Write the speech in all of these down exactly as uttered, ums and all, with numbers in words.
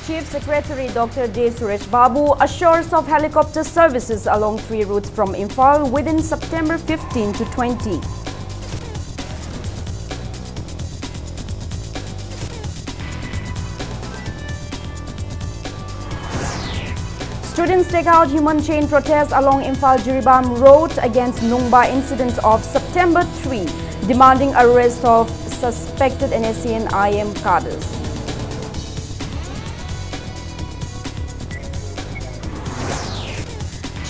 Chief Secretary Doctor J Suresh Babu assures of helicopter services along three routes from Imphal within September fifteen to twenty. Students take out human chain protest along Imphal Jiribam Road against Nungba incident of September three, demanding arrest of suspected N S C N I M cadres.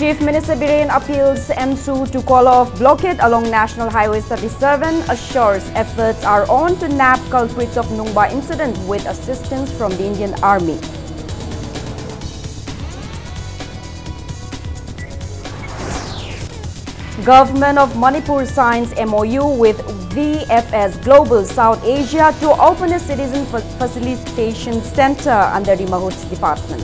Chief Minister Biren appeals M S U to call off blockade along National Highway thirty-seven, assures efforts are on to nab culprits of Nungba incident with assistance from the Indian Army. Government of Manipur signs M O U with V F S Global South Asia to open a citizen fa- facilitation center under the Mahut department.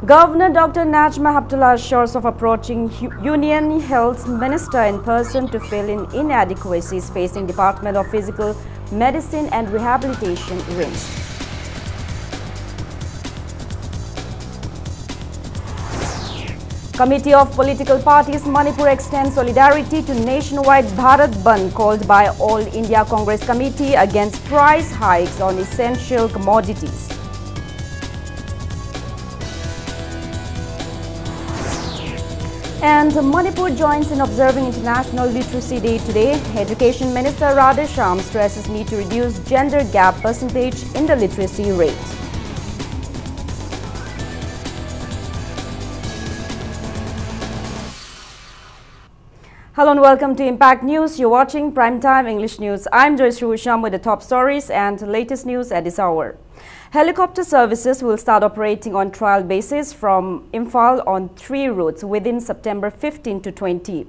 Governor Doctor Najma Heptulla assures of approaching Hu- Union Health Minister in person to fill in inadequacies facing Department of Physical Medicine and Rehabilitation, RIMS. Committee of Political Parties Manipur extends solidarity to nationwide Bharat Bandh called by All India Congress Committee against price hikes on essential commodities. And Manipur joins in observing International Literacy Day today. Education Minister Radheshyam stresses need to reduce gender gap percentage in the literacy rate. Hello and welcome to Impact News. You're watching Primetime English News. I'm Joyce Rusham with the top stories and latest news at this hour. Helicopter services will start operating on trial basis from Imphal on three routes within September fifteen to twenty.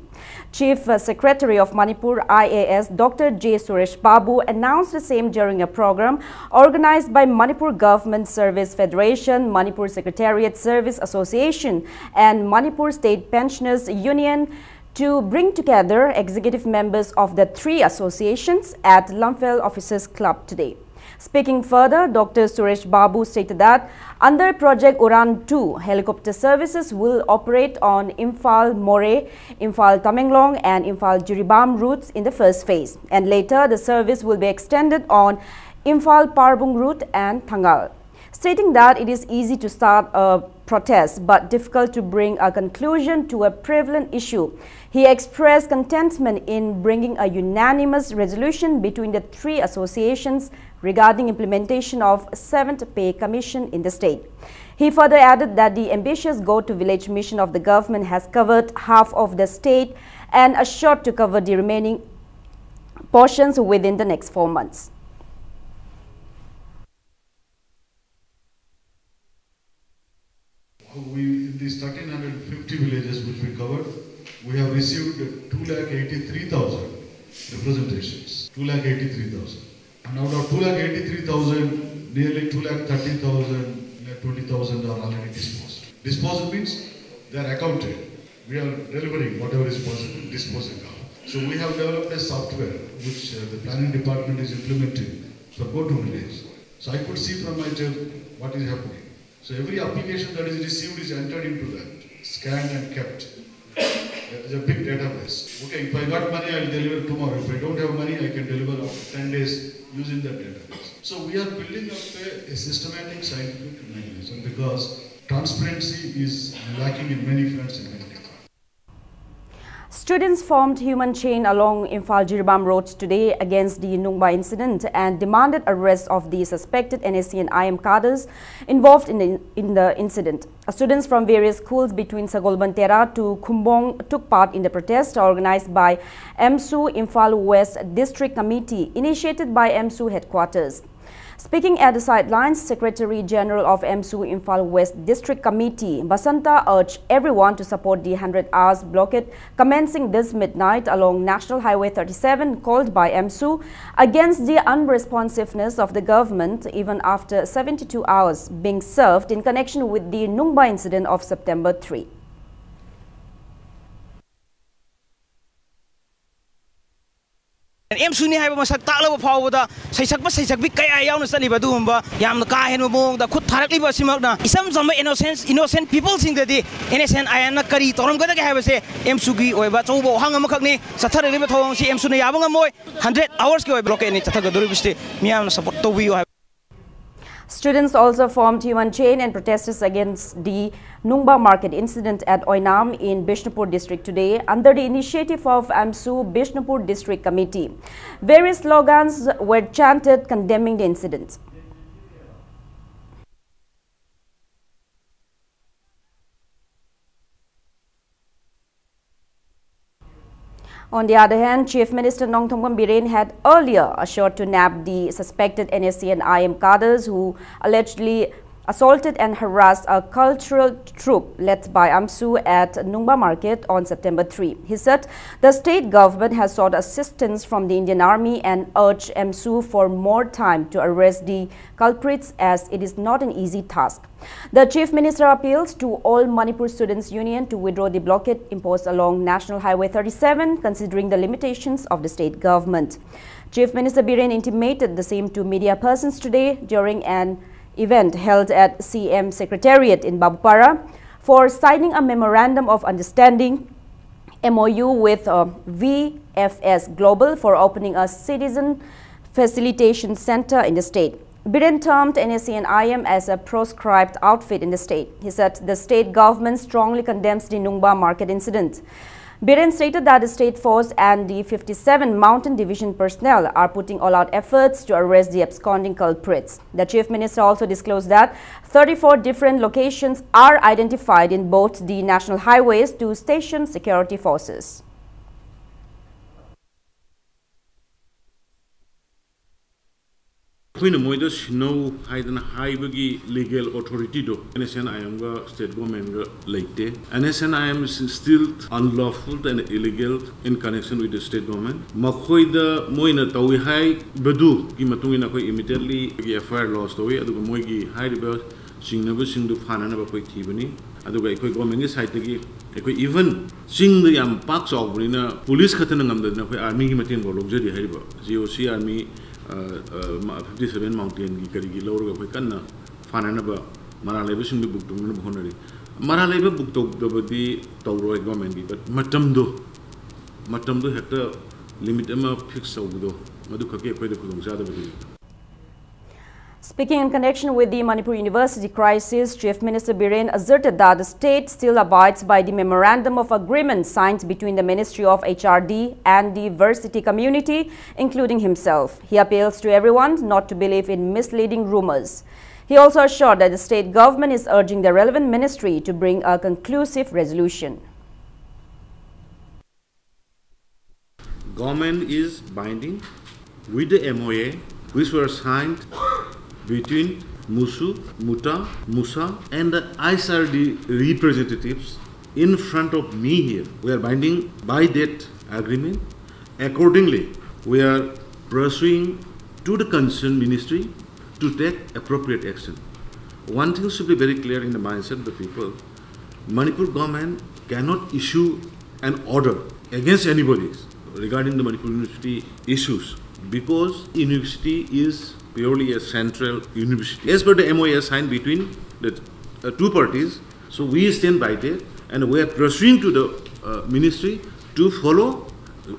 Chief uh, Secretary of Manipur I A S Doctor J Suresh Babu announced the same during a program organized by Manipur Government Service Federation, Manipur Secretariat Service Association, and Manipur State Pensioners Union to bring together executive members of the three associations at Lamphel Officers Club today. Speaking further, Doctor Suresh Babu stated that under Project Uran two, helicopter services will operate on Imphal Moreh, Imphal Tamenglong, and Imphal Jiribam routes in the first phase, and later the service will be extended on Imphal Parbung route and Thangal. Stating that it is easy to start a protest but difficult to bring a conclusion to a prevalent issue, he expressed contentment in bringing a unanimous resolution between the three associations regarding implementation of seventh Pay Commission in the state. He further added that the ambitious go-to-village mission of the government has covered half of the state and assured to cover the remaining portions within the next four months. We, in these thirteen hundred fifty villages which we covered, we have received two lakh eighty-three thousand representations. Two lakh eighty-three thousand. And out of two lakh eighty-three thousand, nearly two lakh thirty thousand, near twenty thousand are already disposed. Disposed means they are accounted. We are delivering whatever is possible, disposing of. So we have developed a software which uh, the planning department is implementing for go-to village. So I could see from my chair what is happening. So every application that is received is entered into that, scanned and kept. It's a big database. Okay, if I got money, I'll deliver tomorrow. If I don't have money, I can deliver after ten days using that database. So we are building up a, a systematic scientific mechanism because transparency is lacking in many fronts in many departments. Students formed human chain along Imphal Jiribam roads today against the Nungba incident and demanded arrest of the suspected N S C and I M cadres involved in the, in the incident. Students from various schools between Sagolbantera to Khumbong took part in the protest organized by AMSU Imphal West District Committee, initiated by AMSU headquarters. Speaking at the sidelines, Secretary General of AMSU Imphal West District Committee, Basanta, urged everyone to support the hundred hours blockade commencing this midnight along National Highway thirty-seven, called by AMSU, against the unresponsiveness of the government even after seventy-two hours being served in connection with the Nungba incident of September three. ꯑꯦꯝꯁꯨꯅꯤ ꯍꯥꯏꯕ ꯃꯁꯛ ꯇꯥꯛꯂꯕ ꯐꯥꯎꯕꯗ ꯁꯩꯁꯛꯄ ꯁꯩꯁꯛꯄꯤ ꯀꯌꯥ ꯌꯥꯎꯅ ꯆꯠꯂꯤꯕ ꯑꯗꯨꯒꯨꯝꯕ ꯌꯥꯝꯅ ꯀꯥ ꯍꯦꯟꯕ ꯃꯑꯣꯡꯗ ꯈꯨꯠ ꯊꯥꯔꯛꯂꯤꯕ ꯑꯁꯤꯃꯛꯅ ꯏꯆꯝ ꯆꯝꯕ innocent innocent peopleꯁꯤꯡꯗꯗꯤ N S N I Mꯅ ꯀꯔꯤ ꯇꯧꯔꯝꯒꯗꯒꯦ ꯍꯥꯏꯕꯁꯦ ꯑꯦꯝꯁꯨꯒꯤ ꯑꯣꯏꯕ ꯑꯆꯧꯕ ꯋꯥꯍꯪ ꯑꯃꯈꯛꯅꯤ꯫ ꯆꯠꯊꯔꯛꯂꯤꯕ ꯊꯧꯑꯣꯡꯁꯤ ꯑꯦꯝꯁꯨꯅ ꯌꯥꯕ ꯉꯝꯃꯣꯏ꯫ Hundred hoursꯀꯤ ꯑꯣꯏꯕ blockadeꯅꯤ ꯆꯠꯊꯒꯗꯧꯔꯤꯕꯁꯤ꯫ ꯃꯤꯌꯥꯝꯅ support ꯇꯧꯕꯤꯌꯨ ꯍꯥꯏꯕ꯫ Students also formed human chain and protested against the Nungba market incident at Oinam in Bishnupur district today under the initiative of AMSU Bishnupur District Committee. Various slogans were chanted condemning the incident. On the other hand, Chief Minister Nongthombam Biren had earlier assured to nab the suspected N S C N I M cadres who allegedly assaulted and harassed a cultural troupe led by AMSU at Nungba Market on September three. He said the state government has sought assistance from the Indian Army and urged AMSU for more time to arrest the culprits, as it is not an easy task. The Chief Minister appeals to all Manipur Students Union to withdraw the blockade imposed along National Highway thirty-seven, considering the limitations of the state government. Chief Minister Biren intimated the same to media persons today during an event held at C M Secretariat in Babupara for signing a memorandum of understanding, M O U, with uh, V F S Global for opening a citizen facilitation center in the state. Biren termed N S C N I M as a proscribed outfit in the state. He said the state government strongly condemns the Nungba market incident. Biren stated that the state force and the fifty-seven Mountain Division personnel are putting all-out efforts to arrest the absconding culprits. The Chief Minister also disclosed that thirty-four different locations are identified in both the national highways to station security forces. ꯑꯩꯈꯣꯏꯅ ꯃꯣꯏꯗ ꯁꯤꯟꯅꯧ ꯍꯥꯏꯗꯅ ꯍꯥꯏꯕꯒꯤ legal authorityꯗꯣ N S N I Mꯒ state governmentꯒ ꯂꯩꯇꯦ꯫ N S N I M is still unlawful and illegal in connection with the state government. ꯃꯈꯣꯏꯗ ꯃꯣꯏꯅ ꯇꯧꯏ ꯍꯥꯏꯕꯗꯨꯒꯤ ꯃꯇꯨꯡ ꯏꯟꯅ ꯑꯩꯈꯣꯏ immediately F I R lodge ꯇꯧꯏ, ꯑꯗꯨꯒ ꯃꯣꯏꯒꯤ ꯍꯥꯏꯔꯤꯕ ꯆꯤꯡꯅꯕꯁꯤꯡꯗꯨ ꯐꯥꯅꯅꯕ ꯑꯩꯈꯣꯏ ꯊꯤꯕꯅꯤ꯫ ꯑꯗꯨꯒ ꯑꯩꯈꯣꯏ ꯒꯣꯔꯃꯦꯟꯒꯤ ꯁꯥꯏꯠꯇꯒꯤ ꯑꯩꯈꯣꯏ ꯏꯚꯟ ꯆꯤꯡꯗ ꯌꯥꯝ ꯄꯥꯛ ꯆꯥꯎꯕꯅꯤꯅ ꯄꯨꯂꯤꯁ ꯈꯛꯇꯅ ꯉꯝꯗꯗꯅ ꯑꯩꯈꯣꯏ ꯑꯥꯔꯃꯤꯒꯤ ꯃꯇꯦꯡꯐꯥꯎ ꯂꯧꯖꯔꯤ꯫ ꯍꯥꯏꯔꯤꯕ ꯖꯤ ꯑꯣ ꯁꯤ ꯑꯥꯔꯃꯤ ꯐꯤꯐꯇꯤ ꯁꯚꯦꯟ ꯃꯥꯎꯟꯇꯦꯟꯒꯤ ꯀꯔꯤꯒꯤ ꯂꯧꯔꯒ ꯑꯩꯈꯣꯏ ꯀꯟꯅ ꯐꯥꯅꯅꯕ, ꯃꯔꯥꯜ ꯂꯩꯕꯁꯤꯡꯗꯨ ꯕꯨꯛ ꯇꯧꯅꯅꯕ ꯍꯣꯠꯅꯔꯤ꯫ ꯃꯔꯥꯜ ꯂꯩꯕ ꯕꯨꯛ ꯇꯧꯗꯕꯗꯤ ꯇꯧꯔꯣꯏ ꯒꯣꯔꯃꯦꯟꯒꯤ, ꯕꯠ ꯃꯇꯝꯗꯣ ꯃꯇꯝꯗꯣ ꯍꯦꯛꯇ ꯂꯤꯃꯤꯠ ꯑꯃ ꯐꯤꯛꯁ ꯇꯧꯕꯗꯣ, ꯃꯗꯨ ꯈꯛꯀꯤ ꯑꯩꯈꯣꯏꯗ ꯈꯨꯗꯣꯡꯆꯥꯗꯕꯗꯨꯅꯤ꯫ Speaking in connection with the Manipur University crisis, Chief Minister Biren asserted that the state still abides by the memorandum of agreement signed between the Ministry of H R D and the varsity community, including himself. He appeals to everyone not to believe in misleading rumors. He also assured that the state government is urging the relevant ministry to bring a conclusive resolution. Government is binding with the M O A which were signed between MUSU, MUTA, MUSA and the I S R D representatives in front of me here. We are binding by that agreement. Accordingly, we are pursuing to the concerned ministry to take appropriate action. One thing should be very clear in the mindset of the people. Manipur government cannot issue an order against anybody regarding the Manipur University issues because university is purely a central university. As per the M O A signed between the uh, two parties, so we stand by that and we are pursuing to the uh, ministry to follow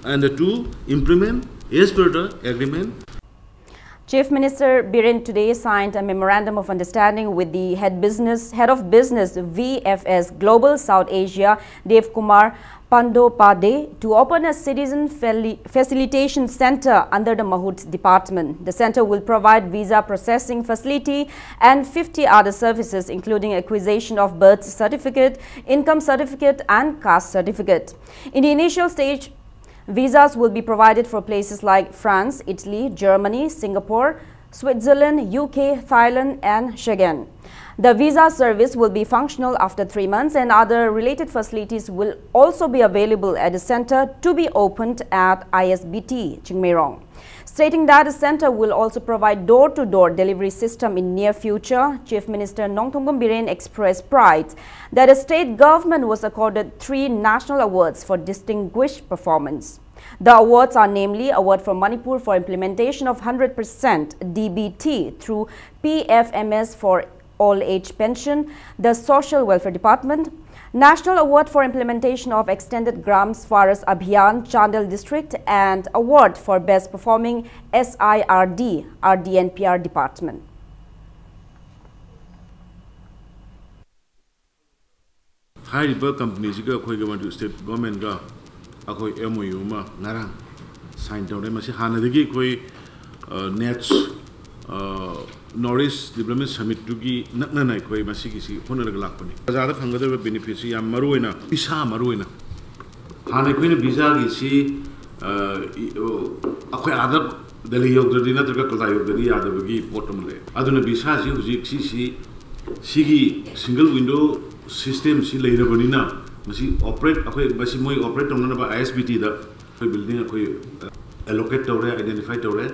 and to implement as per the agreement. Chief Minister Biren today signed a memorandum of understanding with the head business, head of business V F S Global South Asia, Dev Kumar Pandopade, to open a citizen feli- facilitation center under the Mahut department. The center will provide visa processing facility and fifty other services, including acquisition of birth certificate, income certificate, and caste certificate. In the initial stage, visas will be provided for places like France, Italy, Germany, Singapore, Switzerland, U K, Thailand, and Schengen. The visa service will be functional after three months, and other related facilities will also be available at the center, to be opened at I S B T Chingmeirong. Stating that the center will also provide door-to-door delivery system in near future, Chief Minister Nongthombam Biren expressed pride that the state government was accorded three national awards for distinguished performance. The awards are namely Award for Manipur for implementation of hundred percent D B T through P F M S for Old Age Pension, the Social Welfare Department, National Award for implementation of Extended Gram Swaraj Abhiyan, Chandel District, and Award for Best Performing S I R D, R D and P R Department. ꯍꯥꯏꯔꯤꯕ ꯀꯝꯄꯅꯤꯁꯤꯒ ꯑꯩꯈꯣꯏꯒ Manipur state ꯒꯣꯔꯃꯦꯟꯒ ꯑꯩꯈꯣꯏ M O U ꯑꯃ ꯉꯔꯥꯡ sign ꯇꯧꯔꯦ꯫ ꯃꯁꯤ ꯍꯥꯟꯅꯗꯒꯤ ꯑꯩꯈꯣꯏ nets north east development ꯁꯃꯤꯠꯇꯨꯒꯤ ꯅꯛꯅꯅ ꯑꯩꯈꯣꯏ ꯃꯁꯤꯒꯤꯁꯤ ꯍꯣꯠꯅꯔꯒ ꯂꯥꯛꯄꯅꯤ꯫ ꯄ꯭ꯔꯖꯥꯗ ꯐꯪꯒꯗꯧꯔꯤꯕ ꯕꯦꯅꯤꯐꯤꯠꯁꯤ ꯌꯥꯝ ꯃꯔꯨ ꯑꯣꯏꯅ, ꯚꯤꯁꯥ ꯃꯔꯨ ꯑꯣꯏꯅ꯫ ꯍꯥꯟꯅ ꯑꯩꯈꯣꯏꯅ ꯚꯤꯁꯥꯒꯤꯁꯤ ꯑꯩꯈꯣꯏ ꯑꯥꯗ ꯗꯦꯜꯂꯤ ꯌꯧꯗ꯭ꯔꯗꯤ ꯅꯠꯇ꯭ꯔꯒ ꯀꯜꯀꯇꯥ ꯌꯧꯗ꯭ꯔꯗꯤ ꯌꯥꯗꯕꯒꯤ ꯄꯣꯠ ꯑꯃ ꯂꯩ꯫ ꯑꯗꯨꯅ ꯚꯤꯁꯥꯁꯤ ꯍꯧꯖꯤꯛ ꯁꯤꯁꯤ ꯁꯤꯒꯤ ꯁꯤꯡꯒꯜ ꯋꯤꯟꯗꯣ ꯁꯤꯁꯇꯦꯝꯁꯤ ꯂꯩꯔꯕꯅꯤꯅ ꯃꯁꯤ ꯑꯣꯄꯔꯦꯠ ꯑꯩꯈꯣꯏ ꯃꯁꯤ ꯃꯣꯏ ꯑꯣꯄꯔꯦꯠ ꯇꯧꯅꯅꯕ ꯑꯥꯏ ꯑꯦꯁ ꯕꯤ ꯇꯤꯗ ꯑꯩꯈꯣꯏ ꯕꯤꯜꯗꯤꯡ ꯑꯩꯈꯣꯏ ꯑꯦꯂꯣꯀꯦꯠ ꯇꯧꯔꯦ, ꯑꯥꯏꯗꯦꯟꯇꯤꯐꯥꯏ ꯇꯧꯔꯦ꯫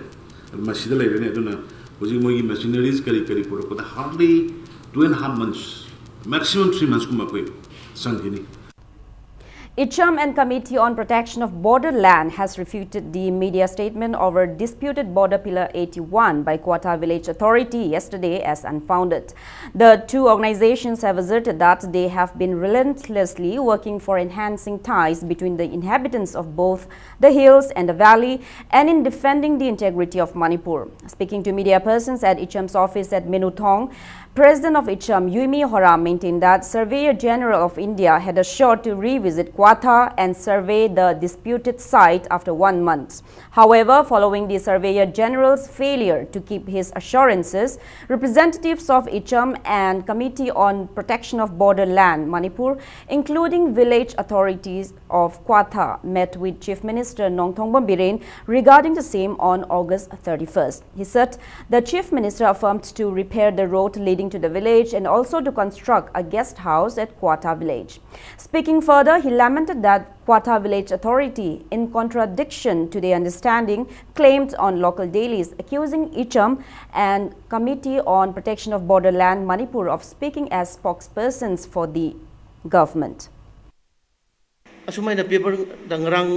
ꯃꯁꯤꯗ ꯂꯩꯔꯅꯤ꯫ ꯑꯗꯨꯅ ꯍꯧꯖꯤꯛ ꯃꯣꯏꯒꯤ ꯃꯦꯁꯤꯅꯔꯤꯁ ꯀꯔꯤ ꯀꯔꯤ ꯄꯨꯔꯛꯄꯗ hardly two and half months, maximum three months ꯀꯨꯝꯕ ꯑꯩꯈꯣꯏ ꯆꯪꯈꯤꯅꯤ꯫ Icham and Committee on Protection of Borderland has refuted the media statement over disputed border pillar eighty-one by Kwata Village Authority yesterday as unfounded. The two organizations have asserted that they have been relentlessly working for enhancing ties between the inhabitants of both the hills and the valley and in defending the integrity of Manipur. Speaking to media persons at Icham's office at Menuthong, President of Icham, Yuimi Hora, maintained that Surveyor General of India had assured to revisit Kwatha and survey the disputed site after one month. However, following the Surveyor General's failure to keep his assurances, representatives of Icham and Committee on Protection of Border Land, Manipur, including village authorities of Kwatha, met with Chief Minister Nongthombam Biren regarding the same on August thirty-first. He said the Chief Minister affirmed to repair the road leading to the village and also to construct a guest house at Kwatha village. Speaking further, he lamented that Kwatha village authority, in contradiction to the understanding, claimed on local dailies, accusing Icham and Committee on Protection of Border Land Manipur of speaking as spokespersons for the government. ꯑꯁꯨꯃꯥꯏꯅ ꯄꯦꯄꯔꯗ ꯉꯔꯥꯡ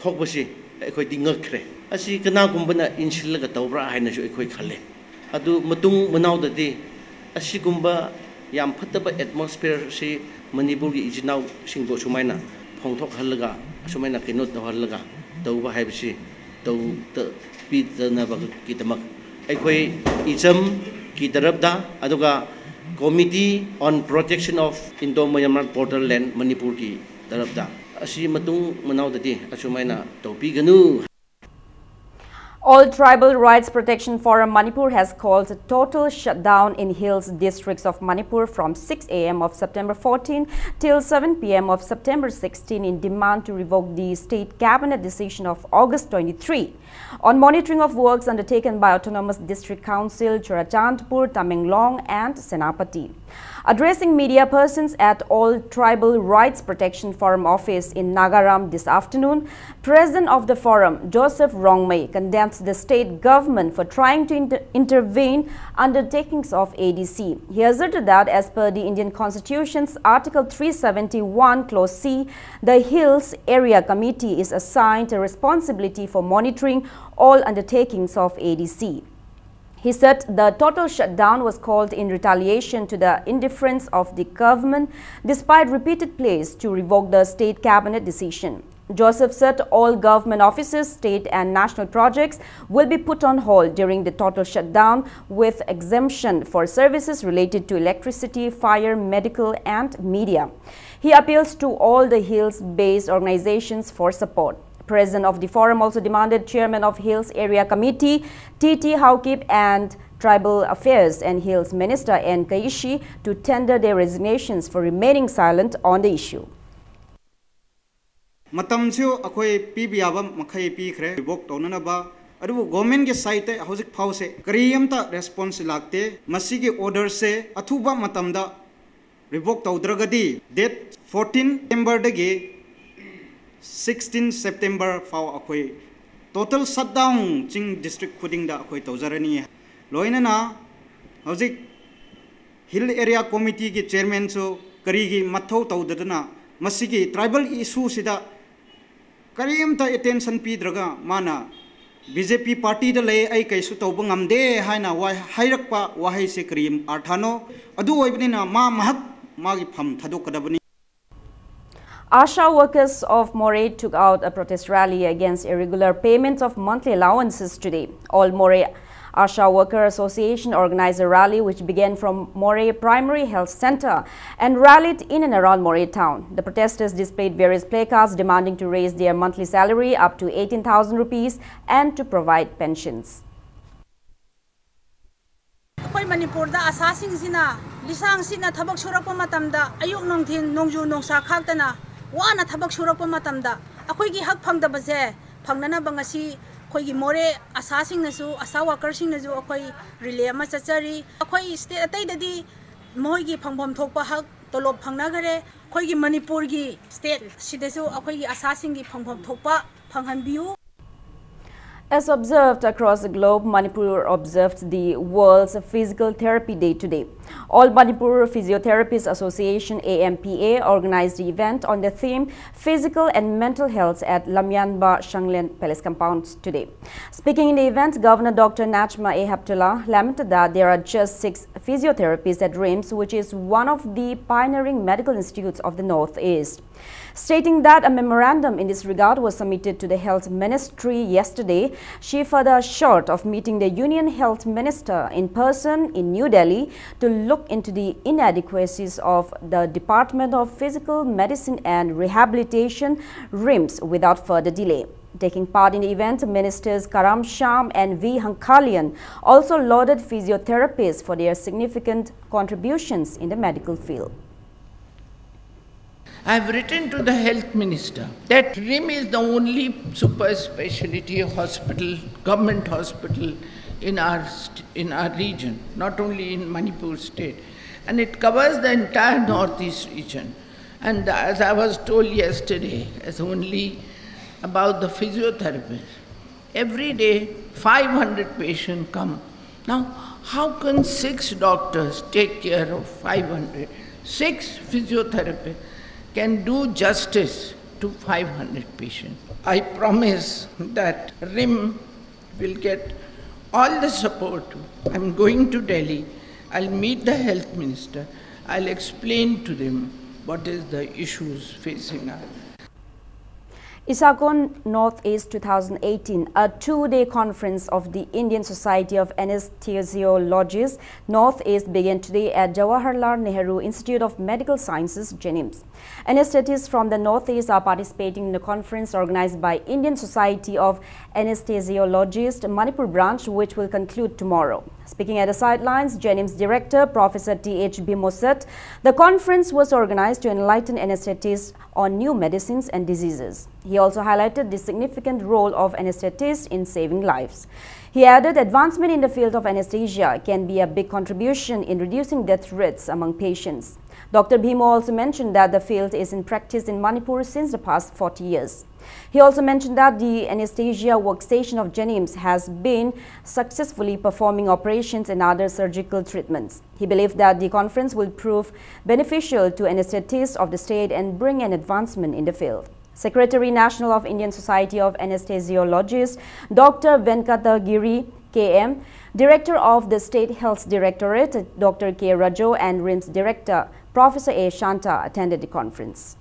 ꯊꯣꯛꯄꯁꯤ ꯑꯩꯈꯣꯏꯗꯤ ꯉꯛꯈ꯭ꯔꯦ꯫ ꯑꯁꯤ ꯀꯅꯥꯒꯨꯝꯕꯅ ꯏꯟꯁꯤꯜꯂꯒ ꯇꯧꯕ꯭ꯔꯥ ꯍꯥꯏꯅꯁꯨ ꯑꯩꯈꯣꯏ ꯈꯜꯂꯦ꯫ ꯑꯗꯨ ꯃꯇꯨꯡ ꯃꯅꯥꯎꯗꯗꯤ ꯑꯁꯤꯒꯨꯝꯕ ꯌꯥꯝ ꯐꯠꯇꯕ ꯑꯦꯠꯃꯣꯁꯐꯤꯌꯔꯁꯤ ꯃꯅꯤꯄꯨꯔꯒꯤ ꯏꯆꯤꯟ ꯏꯅꯥꯎꯁꯤꯡꯕꯨ ꯑꯁꯨꯃꯥꯏꯅ ꯐꯣꯡꯊꯣꯛꯍꯜꯂꯒ, ꯑꯁꯨꯃꯥꯏꯅ ꯀꯩꯅꯣ ꯇꯧꯍꯜꯂꯒ ꯇꯧꯕ ꯍꯥꯏꯕꯁꯤ ꯇꯧꯗ ꯄꯤꯗꯅꯕꯒꯤꯗꯃꯛ ꯑꯩꯈꯣꯏ ꯏꯆꯝꯒꯤ ꯇꯔꯞꯇ, ꯑꯗꯨꯒ Committee on Protection of Indo-Myanmar Borderland ꯃꯅꯤꯄꯨꯔꯒꯤ ꯇꯔꯞꯇ ꯑꯁꯤ ꯃꯇꯨꯡ ꯃꯅꯥꯎꯗꯗꯤ ꯑꯁꯨꯃꯥꯏꯅ ꯇꯧꯕꯤꯒꯅꯨ꯫ All Tribal Rights Protection Forum Manipur has called a total shutdown in hills districts of Manipur from six a m of September fourteen till seven p m of September sixteen in demand to revoke the state cabinet decision of August twenty-three on monitoring of works undertaken by Autonomous District Council Churachandpur, Tamenglong and Senapati. Addressing media persons at All Tribal Rights Protection Forum office in Nagaram this afternoon, President of the Forum, Joseph Rongmei, condemns the state government for trying to inter- intervene undertakings of A D C. He asserted that as per the Indian Constitution's Article three seventy-one, Clause C, the Hills Area Committee is assigned a responsibility for monitoring all undertakings of A D C. He said the total shutdown was called in retaliation to the indifference of the government despite repeated pleas to revoke the state cabinet decision. Joseph said all government offices, state and national projects will be put on hold during the total shutdown, with exemption for services related to electricity, fire, medical, and media. He appeals to all the hills-based organizations for support. President of the forum also demanded Chairman of Hills Area Committee, T T Haokip, and Tribal Affairs and Hills Minister N Kaishi to tender their resignations for remaining silent on the issue. ꯃꯇꯝꯁꯨ ꯑꯩꯈꯣꯏ ꯄꯤꯕ ꯌꯥꯕ ꯃꯈꯩ ꯄꯤꯈ꯭ꯔꯦ revoke ꯇꯧꯅꯅꯕ꯫ ꯑꯗꯨꯕꯨ government ꯀꯤ side ꯇ ꯍꯧꯖꯤꯛ ꯐꯥꯎꯁꯦ ꯀꯔꯤꯝꯇ response ꯂꯥꯛꯇꯦ꯫ ꯃꯁꯤꯒꯤ order ꯁꯦ ꯑꯊꯨꯕ ꯃꯇꯝꯗ revoke ꯇꯧꯗ꯭ꯔꯒꯗꯤ date fourteen September ꯗꯒꯤ sixteen September ꯐꯥꯎ ꯑꯩꯈꯣꯏ total shutdown ꯆꯤꯡ district ꯈꯨꯗꯤꯡꯗ ꯑꯩꯈꯣꯏ ꯇꯧꯖꯔꯅꯤ꯫ ꯂꯣꯏꯅꯅ ꯍꯧꯖꯤꯛ Hill Area Committee ꯒꯤ chairman ꯁꯨ ꯀꯔꯤꯒꯤ ꯃꯊꯧ ꯇꯧꯗꯗꯅ ꯃꯁꯤꯒꯤ tribal issue ꯁꯤꯗ ꯀꯔꯤꯝꯇ attention ꯄꯤꯗ꯭ꯔꯒ ꯃꯥꯅ B J P party ꯗ ꯂꯩ, ꯑꯩ ꯀꯩꯁꯨ ꯇꯧꯕ ꯉꯝꯗꯦ ꯍꯥꯏꯅ ꯋꯥ-, ꯍꯥꯏꯔꯛꯄ ꯋꯥꯍꯩꯁꯦ ꯀꯔꯤ ꯑꯥꯔꯊꯅꯣ? ꯑꯗꯨ ꯑꯣꯏꯕꯅꯤꯅ ꯃꯥ ꯃꯍꯥꯛ ꯃꯥꯒꯤ ꯐꯝ ꯊꯥꯗꯣꯛꯀꯗꯕꯅꯤ꯫ ASHA workers of Moreh took out a protest rally against irregular payment of monthly allowances today. All Moreh ASHA Worker Association organized a rally which began from Moreh Primary Health Center and rallied in and around Moreh town. The protesters displayed various placards demanding to raise their monthly salary up to eighteen thousand rupees and to provide pensions. ꯑꯩꯈꯣꯏ ꯃꯅꯤꯄꯨꯔꯗ ꯑꯁꯥꯁꯤꯡꯁꯤꯅ ꯂꯤꯁꯥꯡ ꯁꯤꯠꯅ ꯊꯕꯛ ꯁꯨꯔꯛꯄ ꯃꯇꯝꯗ, ꯑꯌꯨꯛ ꯅꯨꯡꯊꯤꯟ ꯅꯣꯡꯖꯨ ꯅꯨꯡꯁꯥ ꯈꯥꯛꯇꯅ ꯋꯥꯅ ꯊꯕꯛ ꯁꯨꯔꯛꯄ ꯃꯇꯝꯗ, ꯑꯩꯈꯣꯏꯒꯤ ꯍꯛ ꯐꯪꯗꯕꯁꯦ ꯐꯪꯅꯅꯕ ꯉꯁꯤ ꯑꯩꯈꯣꯏꯒꯤ ꯃꯣꯔꯦ ꯑꯁꯥꯁꯤꯡꯅꯁꯨ, ꯑꯁꯥ worker ꯁꯤꯡꯅꯁꯨ ꯑꯩꯈꯣꯏ relay ꯑꯃ ꯆꯠꯆꯔꯤ꯫ ꯑꯩꯈꯣꯏ state ꯑꯇꯩꯗꯗꯤ ꯃꯈꯣꯏꯒꯤ ꯐꯪꯐꯝ ꯊꯣꯛꯄ ꯍꯛ ꯇꯣꯂꯣꯞ ꯐꯪꯅꯈꯔꯦ꯫ ꯑꯩꯈꯣꯏꯒꯤ ꯃꯅꯤꯄꯨꯔꯒꯤ state ꯁꯤꯗꯁꯨ ꯑꯩꯈꯣꯏꯒꯤ ꯑꯁꯥꯁꯤꯡꯒꯤ ꯐꯪꯐꯝ ꯊꯣꯛꯄ ꯐꯪꯍꯟꯕꯤꯌꯨ꯫ As observed across the globe, Manipur observed the World's Physical Therapy Day today. All Manipur Physiotherapists Association, A M P A, organized the event on the theme Physical and Mental Health at Lamyanba Shanglen Palace Compound today. Speaking in the event, Governor Doctor Najma A Heptulla lamented that there are just six physiotherapists at RIMS, which is one of the pioneering medical institutes of the Northeast. Stating that a memorandum in this regard was submitted to the Health Ministry yesterday, she further assured of meeting the Union Health Minister in person in New Delhi to look into the inadequacies of the Department of Physical Medicine and Rehabilitation, RIMS, without further delay. Taking part in the event, Ministers Karam Shyam and V Hankalian also lauded physiotherapists for their significant contributions in the medical field. I have written to the health minister that RIM is the only super specialty hospital, government hospital in our, st- in our region, not only in Manipur state, and it covers the entire northeast region. And as I was told yesterday, as only about the physiotherapist, every day five hundred patients come. Now, how can six doctors take care of five hundred? Six physiotherapists can do justice to five hundred patients. I promise that RIM will get all the support. I'm going to Delhi. I'll meet the health minister. I'll explain to them what is the issues facing us. ISACON Northeast two thousand eighteen, a two-day conference of the Indian Society of Anesthesiologists Northeast, began today at Jawaharlal Nehru Institute of Medical Sciences, JNIMS. Anesthetists from the Northeast are participating in a conference organized by Indian Society of Anesthesiologists Manipur branch, which will conclude tomorrow. Speaking at the sidelines, JNIMS director Professor T H Bhimo said the conference was organized to enlighten anesthetists on new medicines and diseases. He also highlighted the significant role of anesthetists in saving lives. He added, advancement in the field of anesthesia can be a big contribution in reducing death rates among patients. Doctor Bhimo also mentioned that the field is in practice in Manipur since the past forty years. He also mentioned that the anesthesia workstation of JNIMS has been successfully performing operations and other surgical treatments. He believed that the conference will prove beneficial to anesthetists of the state and bring an advancement in the field. Secretary National of Indian Society of Anesthesiologists, Doctor Venkatagiri K M, Director of the State Health Directorate, Doctor K Rajo, and RIMS Director, Professor A Shanta, attended the conference.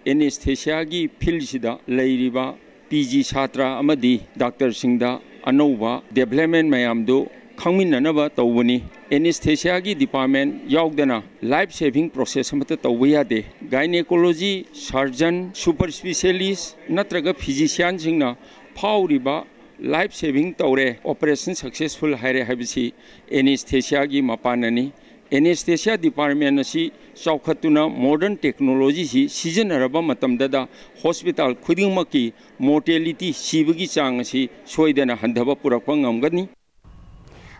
ꯑꯦꯅꯦꯁꯊꯦꯁꯤꯌꯥꯒꯤ ꯐꯤꯜꯁꯤꯗ ꯂꯩꯔꯤꯕ P G ꯁꯥꯇ꯭ꯔ ꯑꯃꯗꯤ ꯗꯥꯛꯇꯔꯁꯤꯡꯗ ꯑꯅꯧꯕ development ꯃꯌꯥꯝꯗꯨ ꯈꯪꯃꯤꯟꯅꯅꯕ ꯇꯧꯕꯅꯤ꯫ ꯑꯦꯅꯦꯁꯊꯦꯁꯤꯌꯥꯒꯤ department ꯌꯥꯎꯗꯅ life saving process ꯑꯃꯠꯇ ꯇꯧꯕ ꯌꯥꯗꯦ꯫ ꯒꯥꯏꯅꯦꯀꯣꯂꯣꯖꯤ ꯁꯔꯖꯟ, ꯁꯨꯄꯔ ꯁ꯭ꯄꯤꯁꯦꯂꯤꯁ ꯅꯠꯇ꯭ꯔꯒ ꯐꯤꯖꯤꯁꯤꯌꯥꯟꯁꯤꯡꯅ ꯐꯥꯎꯔꯤꯕ ꯂꯥꯏꯐ ꯁꯦꯚꯤꯡ ꯇꯧꯔꯦ, ꯑꯣꯄꯔꯦꯁꯟ ꯁꯛꯁꯦꯁꯐꯨꯜ ꯍꯥꯏꯔꯦ ꯍꯥꯏꯕꯁꯤ ꯑꯦꯅꯦꯁꯊꯦꯁꯤꯌꯥꯒꯤ ꯃꯄꯥꯟꯅꯅꯤ꯫ ꯑꯦꯅꯦꯁꯊꯦꯁꯤꯌꯥ ꯗꯤꯄꯥꯔꯠꯃꯦꯟ ꯑꯁꯤ ꯆꯥꯎꯈꯠꯇꯨꯅ ꯃꯣꯗꯔꯟ ꯇꯦꯛꯅꯣꯂꯣꯖꯤꯁꯤ ꯁꯤꯖꯤꯟꯅꯔꯕ ꯃꯇꯝꯗꯗ ꯍꯣꯁꯄꯤꯇꯥꯜ ꯈꯨꯗꯤꯡꯃꯛꯀꯤ ꯃꯣꯔꯇꯦꯂꯤꯇꯤ, ꯁꯤꯕꯒꯤ ꯆꯥꯡ ꯑꯁꯤ ꯁꯣꯏꯗꯅ ꯍꯟꯊꯕ ꯄꯨꯔꯛꯄ ꯉꯝꯒꯅꯤ꯫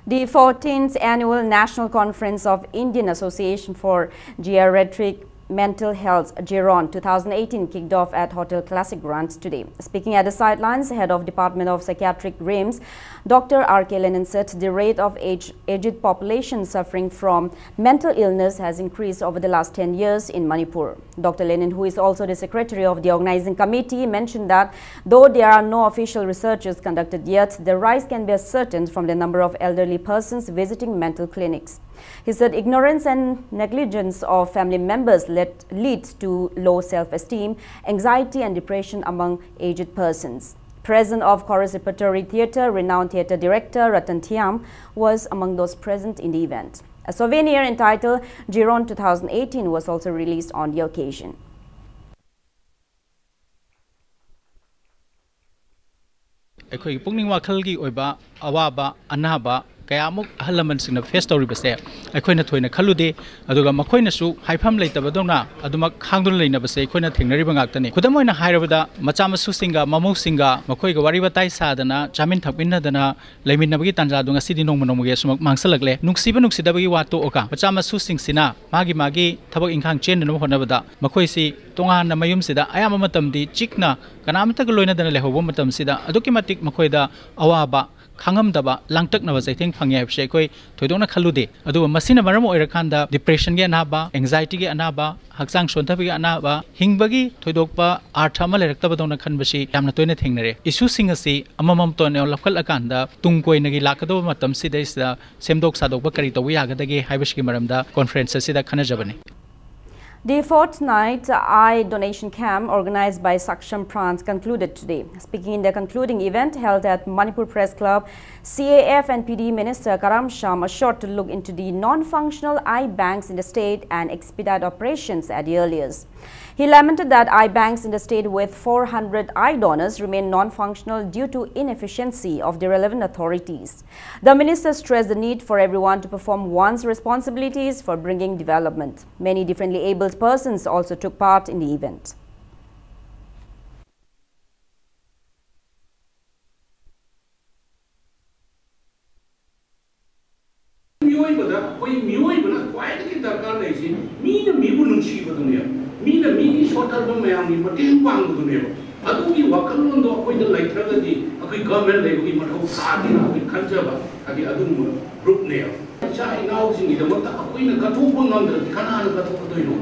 The fourteenth Annual National Conference of Indian Association for Geriatric Mental Health, GERON, two thousand eighteen kicked off at Hotel Classic Grounds today. Speaking at the sidelines, Head of Department of Psychiatric RIMS, Doctor R K Lenin, said the rate of age, aged population suffering from mental illness has increased over the last ten years in Manipur. Doctor Lenin, who is also the secretary of the organizing committee, mentioned that though there are no official researches conducted yet, the rise can be ascertained from the number of elderly persons visiting mental clinics. He said ignorance and negligence of family members led, leads to low self-esteem, anxiety and depression among aged persons. President of Chorus Repertory Theatre, renowned theatre director Ratan Thiam was among those present in the event. A souvenir entitled GERON two thousand eighteen was also released on the occasion. ꯑꯩꯈꯣꯏꯒꯤ ꯄꯨꯛꯅꯤꯡ ꯋꯥꯈꯜꯒꯤ ꯑꯣꯏꯕ ꯑꯋꯥꯕ ꯑꯅꯥꯕ ꯀꯌꯥꯃꯨꯛ ꯑꯍꯜ ꯂꯃꯟꯁꯤꯡꯅ face ꯇꯧꯔꯤꯕꯁꯦ ꯑꯩꯈꯣꯏꯅ ꯊꯣꯏꯅ ꯈꯜꯂꯨꯗꯦ꯫ ꯑꯗꯨꯒ ꯃꯈꯣꯏꯅꯁꯨ ꯍꯥꯏꯐꯝ ꯂꯩꯇꯕꯗꯧꯅ ꯑꯗꯨꯃꯛ ꯈꯥꯡꯗꯨꯅ ꯂꯩꯅꯕꯁꯦ ꯑꯩꯈꯣꯏꯅ ꯊꯦꯡꯅꯔꯤꯕ ꯉꯥꯛꯇꯅꯤ꯫ ꯈꯨꯗꯝ ꯑꯣꯏꯅ ꯍꯥꯏꯔꯕꯗ, ꯃꯆꯥ ꯃꯁꯨꯁꯤꯡꯒ ꯃꯃꯧꯁꯤꯡꯒ ꯃꯈꯣꯏꯒ ꯋꯥꯔꯤ ꯋꯥꯇꯥꯏ ꯁꯥꯗꯅ, ꯆꯥꯃꯤꯟ ꯊꯛꯃꯤꯟꯅꯗꯅ ꯂꯩꯃꯤꯟꯅꯕꯒꯤ ꯇꯥꯟꯖꯥꯗꯨ ꯉꯁꯤꯗꯤ ꯅꯣꯡꯃ ꯅꯣꯡꯃꯒꯤ ꯑꯁꯨꯃꯛ ꯃꯥꯡꯁꯤꯜꯂꯛꯂꯦ꯫ ꯅꯨꯡꯁꯤꯕ ꯅꯨꯡꯁꯤꯗꯕꯒꯤ ꯋꯥ ꯇꯣꯛꯑꯒ, ꯃꯆꯥ ꯃꯁꯨꯁꯤꯡꯁꯤꯅ ꯃꯥꯒꯤ ꯃꯥꯒꯤ ꯊꯕꯛ ꯏꯪꯈꯥꯡ ꯆꯦꯟꯅꯅꯕ ꯍꯣꯠꯅꯕꯗ ꯃꯈꯣꯏꯁꯤ ꯇꯣꯉꯥꯟꯅ ꯃꯌꯨꯝꯁꯤꯗ ꯑꯌꯥꯝꯕ ꯃꯇꯝꯗꯤ ꯆꯤꯛꯅ ꯀꯅꯥꯃꯠꯇꯒ ꯂꯣꯏꯅꯗꯅ ꯂꯩꯍꯧꯕ ꯃꯇꯝꯁꯤꯗ ꯑꯗꯨꯛꯀꯤ ꯃꯇꯤꯛ ꯃꯈꯣꯏꯗ ꯑꯋꯥꯕ, ꯈꯥꯡꯉꯝꯗꯕ, ꯂꯥꯡꯇꯛꯅꯕ ꯆꯩꯊꯦꯡ ꯐꯪꯉꯦ ꯍꯥꯏꯕꯁꯦ ꯑꯩꯈꯣꯏ ꯊꯣꯏꯗꯣꯛꯅ ꯈꯜꯂꯨꯗꯦ꯫ ꯑꯗꯨꯕꯨ ꯃꯁꯤꯅ ꯃꯔꯝ ꯑꯣꯏꯔꯀꯥꯟꯗ ꯗꯤꯄ꯭ꯔꯦꯁꯟꯒꯤ ꯑꯅꯥꯕ, ꯑꯦꯡꯖꯥꯏꯇꯤꯒꯤ ꯑꯅꯥꯕ, ꯍꯛꯆꯥꯡ ꯁꯣꯟꯊꯕꯒꯤ ꯑꯅꯥꯕ, ꯍꯤꯡꯕꯒꯤ ꯊꯣꯏꯗꯣꯛꯄ ꯑꯥꯔꯊ ꯑꯃ ꯂꯩꯔꯛꯇꯕꯗꯧꯅ ꯈꯟꯕꯁꯤ ꯌꯥꯝꯅ ꯇꯣꯏꯅ ꯊꯦꯡꯅꯔꯦ꯫ ꯏꯁꯨꯁꯤꯡ ꯑꯁꯤ ꯑꯃꯃꯝꯇ ꯑꯣꯏꯅ ꯂꯧꯈꯠꯂꯀꯥꯟꯗ ꯇꯨꯡ ꯀꯣꯏꯅꯒꯤ ꯂꯥꯛꯀꯗꯕ ꯃꯇꯝꯁꯤꯗꯩꯁꯤꯗ ꯁꯦꯝꯗꯣꯛ ꯁꯥꯗꯣꯛꯄ ꯀꯔꯤ ꯇꯧꯕ ꯌꯥꯒꯗꯒꯦ ꯍꯥꯏꯕꯁꯤꯒꯤ ꯃꯔꯝꯗ ꯀꯣꯟꯐ꯭ꯔꯦꯟꯁ ꯑꯁꯤꯗ ꯈꯟꯅꯖꯕꯅꯤ꯫ The fortnight eye donation camp organized by Saksham Prant concluded today. Speaking in the concluding event held at Manipur Press Club, C A F and P D Minister Karam Shyam assured to look into the non-functional eye banks in the state and expedite operations at the earliest. He lamented that eye banks in the state with four hundred eye donors remain non-functional due to inefficiency of the relevant authorities. The minister stressed the need for everyone to perform one's responsibilities for bringing development. Many differently abled persons also took part in the event. ꯃꯤꯑꯣꯏꯕꯗ ꯑꯩꯈꯣꯏ ꯃꯤꯑꯣꯏꯕꯅ ꯈ꯭ꯋꯥꯏꯗꯒꯤ ꯗꯔꯀꯥꯔ ꯂꯩꯔꯤꯁꯤ ꯃꯤꯅ ꯃꯤꯕꯨ ꯅꯨꯡꯁꯤꯕꯗꯨꯅꯦꯕ, ꯃꯤꯅ ꯃꯤꯒꯤ ꯁꯣꯠꯊꯔꯕ ꯃꯌꯥꯝꯒꯤ ꯃꯇꯦꯡ ꯄꯥꯡꯕꯗꯨꯅꯦꯕ꯫ ꯑꯗꯨꯒꯤ ꯋꯥꯈꯜꯂꯣꯟꯗꯣ ꯑꯩꯈꯣꯏꯗ ꯂꯩꯇ꯭ꯔꯒꯗꯤ ꯑꯩꯈꯣꯏ ꯒꯚꯔꯟꯃꯦꯟ ꯂꯩꯕꯒꯤ ꯃꯊꯧ ꯇꯥꯗꯦꯅ ꯑꯩꯈꯣꯏ ꯈꯟꯖꯕ ꯍꯥꯏꯗꯤ ꯑꯗꯨꯒꯨꯝꯕ ꯒ꯭ꯔꯨꯞꯅꯦꯕ꯫ ꯏꯆꯥ ꯏꯅꯥꯎꯁꯤꯡꯒꯤꯗꯃꯛꯇ ꯑꯩꯈꯣꯏꯅ ꯀꯠꯊꯣꯛꯄ ꯉꯝꯗ꯭ꯔꯗꯤ ꯀꯅꯥꯅ ꯀꯠꯊꯣꯛꯀꯗꯣꯏꯅꯣ?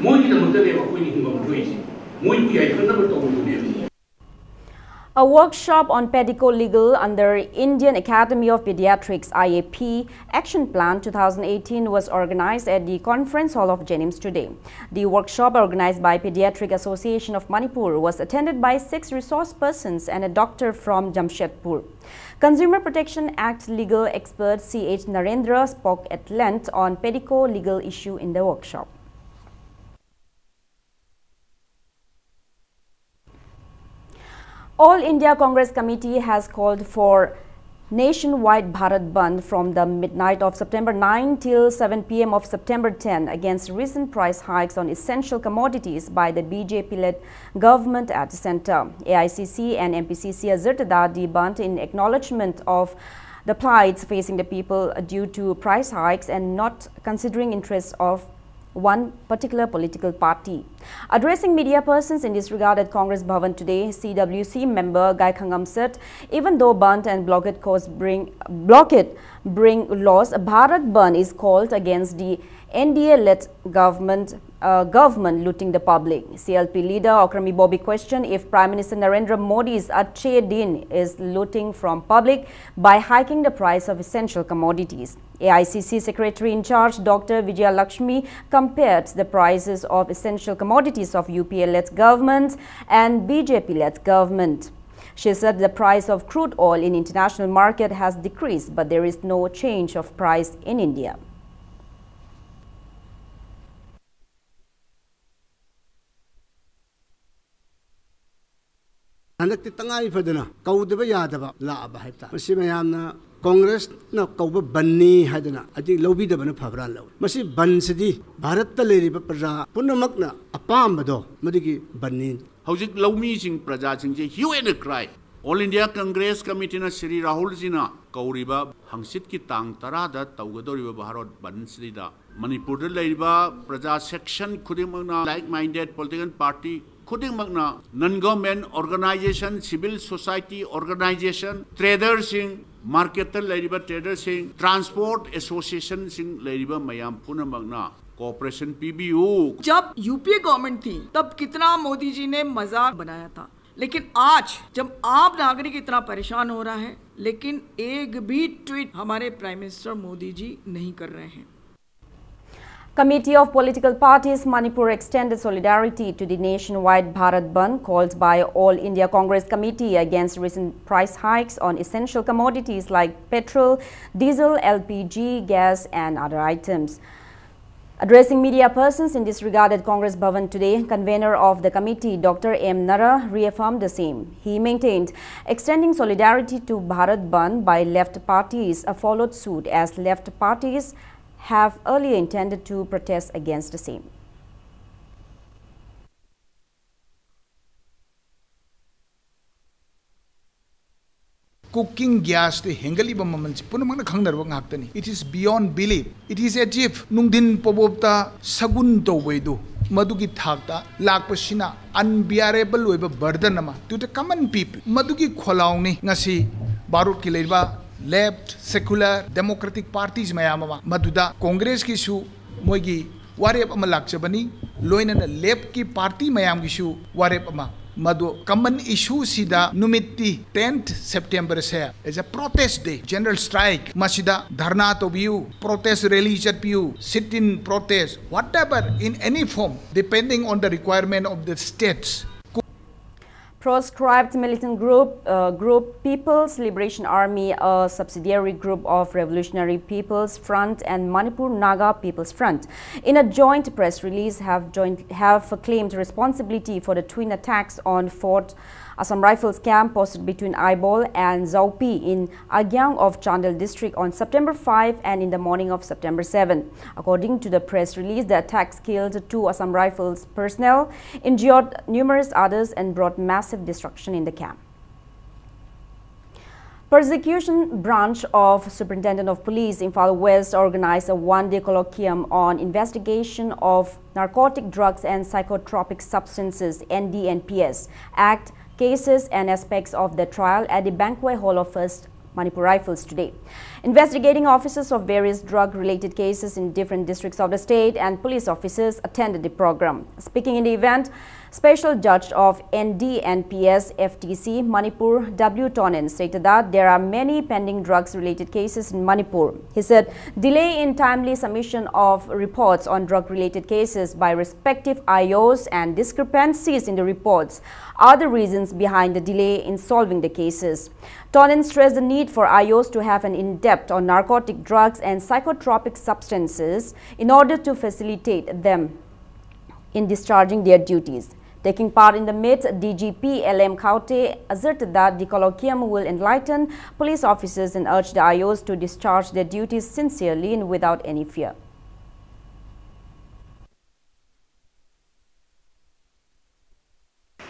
ꯃꯣꯏꯒꯤꯗꯃꯛꯇꯅꯦꯕ ꯑꯩꯈꯣꯏꯅ ꯍꯤꯡꯐꯝ ꯊꯣꯛꯏꯁꯦ, ꯃꯣꯏꯕꯨ ꯌꯥꯏꯐꯅꯕ ꯇꯧꯕꯗꯨꯅꯦꯕ꯫ A workshop on Pedico Legal under Indian Academy of Pediatrics, I A P, Action Plan two thousand eighteen was organized at the Conference Hall of JNIMS today. The workshop, organized by Pediatric Association of Manipur, was attended by six resource persons and a doctor from Jamshedpur. Consumer Protection Act legal expert C H Narendra spoke at length on Pedico legal issue in the workshop. All India Congress Committee has called for Nationwide Bharat Bandh from the midnight of September nine till seven p m of September ten against recent price hikes on essential commodities by the B J P-led government at the centre. A I C C and M P C C asserted that the bandh in acknowledgement of the plights facing the people due to price hikes and not considering interests of one particular political party. Addressing media persons in this regard at Congress Bhavan today, C W C member Gaikhangam said, even though bandh and blockade cause bring blockade bring loss, Bharat Bandh is called against the N D A-led government, uh, government looting the public. C L P leader Okrami Bobby questioned if Prime Minister Narendra Modi's Achhe Din is looting from public by hiking the price of essential commodities. A I C C Secretary in charge Doctor Vijaya Lakshmi compared the prices of essential commodities of U P A-led government and B J P-led government. She said the price of crude oil in international market has decreased, but there is no change of price in India. ꯍꯟꯗꯛꯇꯤ ꯇꯉꯥꯏ ꯐꯗꯅ ꯀꯧꯗꯕ ꯌꯥꯗꯕ ꯂꯥꯛꯑꯕ ꯍꯥꯏꯕ ꯇꯥꯔꯦ꯫ ꯃꯁꯤ ꯃꯌꯥꯝꯅ ꯀꯣꯡꯒ꯭ꯔꯦꯁꯅ ꯀꯧꯕ ꯕꯟꯅꯤ ꯍꯥꯏꯗꯅ ꯑꯗꯤ ꯂꯧꯕꯤꯗꯕꯅ ꯐꯕ꯭ꯔꯥ ꯂꯧꯏ꯫ ꯃꯁꯤ ꯕꯟꯁꯤꯗꯤ ꯚꯥꯔꯠꯇ ꯂꯩꯔꯤꯕ ꯄ꯭ꯔꯖꯥ ꯄꯨꯝꯅꯃꯛꯅ ꯑꯄꯥꯝꯕꯗꯣ ꯃꯗꯨꯒꯤ ꯕꯟꯅꯤ꯫ ꯍꯧꯖꯤꯛ ꯂꯧꯃꯤꯁꯤꯡ, ꯄ꯭ꯔꯖꯥꯁꯤꯡꯁꯦ hue and cry꯫ All India Congress Committeeꯅ Shri ꯔꯥꯍꯨꯜꯖꯤꯅ ꯀꯧꯔꯤꯕ ꯍꯪꯆꯤꯠꯀꯤ ꯇꯥꯡ ꯇꯔꯥꯗ ꯇꯧꯒꯗꯧꯔꯤꯕ ꯚꯥꯔꯠ ꯕꯟꯁꯤꯗ ꯃꯅꯤꯄꯨꯔꯗ ꯂꯩꯔꯤꯕ ꯄ꯭ꯔꯖꯥ section ꯈꯨꯗꯤꯡꯃꯛꯅ, like minded political party ꯈꯨꯗꯤꯡꯃꯛꯅ, non government organization, civil society organization, traderꯁꯤꯡ, marketꯇ ꯂꯩꯔꯤꯕ traderꯁꯤꯡ, transport associationꯁꯤꯡ ꯂꯩꯔꯤꯕ ꯃꯌꯥꯝ ꯄꯨꯝꯅꯃꯛꯅ cooperation ꯄꯤꯕꯤꯌꯨ꯫ जब यूपीए गवर्नमेंट थी, तब कितना मोदी जी ने मजाक बनाया था, लेकिन आज जब आम नागरिक इतना परेशान हो रहा है, लेकिन एक भी ट्वीट हमारे प्राइम मिनिस्टर मोदी जी नहीं कर रहे हैं। Committee of Political Parties Manipur extended solidarity to the nationwide Bharat Bandh called by All India Congress Committee against recent price hikes on essential commodities like petrol, diesel, L P G, gas and other items. Addressing media persons in disregarded Congress Bhavan today, convener of the committee, Doctor M Nara, reaffirmed the same. He maintained extending solidarity to Bharat Bandh by left parties, a followed suit as left parties have earlier intended to protest against the same. Cooking gas ꯇ ꯍꯦꯟꯒꯠꯂꯤꯕ ꯃꯃꯜꯁꯤ ꯄꯨꯝꯅꯃꯛꯅ ꯈꯪꯅꯔꯕ ꯉꯥꯛꯇꯅꯤ꯫ It is beyond belief. It is as if ꯅꯨꯡꯊꯤꯟ ꯄꯣꯕꯣꯞꯇ ꯁꯒꯨꯟ ꯇꯧꯕꯩꯗꯨ, ꯃꯗꯨꯒꯤ ꯊꯥꯛꯇ ꯂꯥꯛꯄꯁꯤꯅ unbearable ꯑꯣꯏꯕ burden ꯑꯃ to the common people꯫ ꯃꯗꯨꯒꯤ ꯈꯣꯜꯂꯥꯎꯅꯤ ꯉꯁꯤ ꯚꯥꯔꯠꯀꯤ ꯂꯩꯔꯤꯕ left, secular, democratic parties ꯃꯌꯥꯝ ꯑꯃ, ꯃꯗꯨꯗ Congress ꯀꯤꯁꯨ ꯃꯣꯏꯒꯤ ꯋꯥꯔꯦꯞ ꯑꯃ ꯂꯥꯛꯆꯕꯅꯤ, ꯂꯣꯏꯅꯅ left ꯀꯤ party ꯃꯌꯥꯝꯒꯤꯁꯨ ꯋꯥꯔꯦꯞ ꯑꯃ꯫ ꯃꯗꯨ common issue ꯁꯤꯗ ꯅꯨꯃꯤꯠꯇꯤ tenth September say as a protest day, general strike, ꯃꯁꯤꯗ ꯙꯔꯅꯥ ꯇꯧꯕꯤꯌꯨ, protest rally ꯆꯠꯄꯤꯌꯨ, sit in protest, whatever, in any form, depending on the requirement of the states. Proscribed militant group, uh, group People's Liberation Army, a subsidiary group of Revolutionary People's Front and Manipur Naga People's Front, in a joint press release, have joint, have claimed responsibility for the twin attacks on Fort Assam Rifles camp posted between Aibol and Zaupi in Agyang of Chandel district on September five and in the morning of September seven. According to the press release, the attacks killed two Assam Rifles personnel, injured numerous others, and brought massive destruction in the camp. Prosecution Branch of Superintendent of Police, Imphal West, organized a one-day colloquium on investigation of Narcotic Drugs and Psychotropic Substances, N D N P S, Act cases and aspects of the trial at the Banquet Hall of First Manipur Rifles today. Investigating officers of various drug-related cases in different districts of the state and police officers attended the program. Speaking in the event, Special Judge of N D N P S F T C Manipur W Tonin stated that there are many pending drugs-related cases in Manipur. He said delay in timely submission of reports on drug-related cases by respective I Os and discrepancies in the reports are the reasons behind the delay in solving the cases. Tonin stressed the need for I Os to have an in-depth on narcotic drugs and psychotropic substances in order to facilitate them in discharging their duties. Taking part in the meet, D G P L M Khaute asserted that the colloquium will enlighten police officers and urge the I Os to discharge their duties sincerely and without any fear.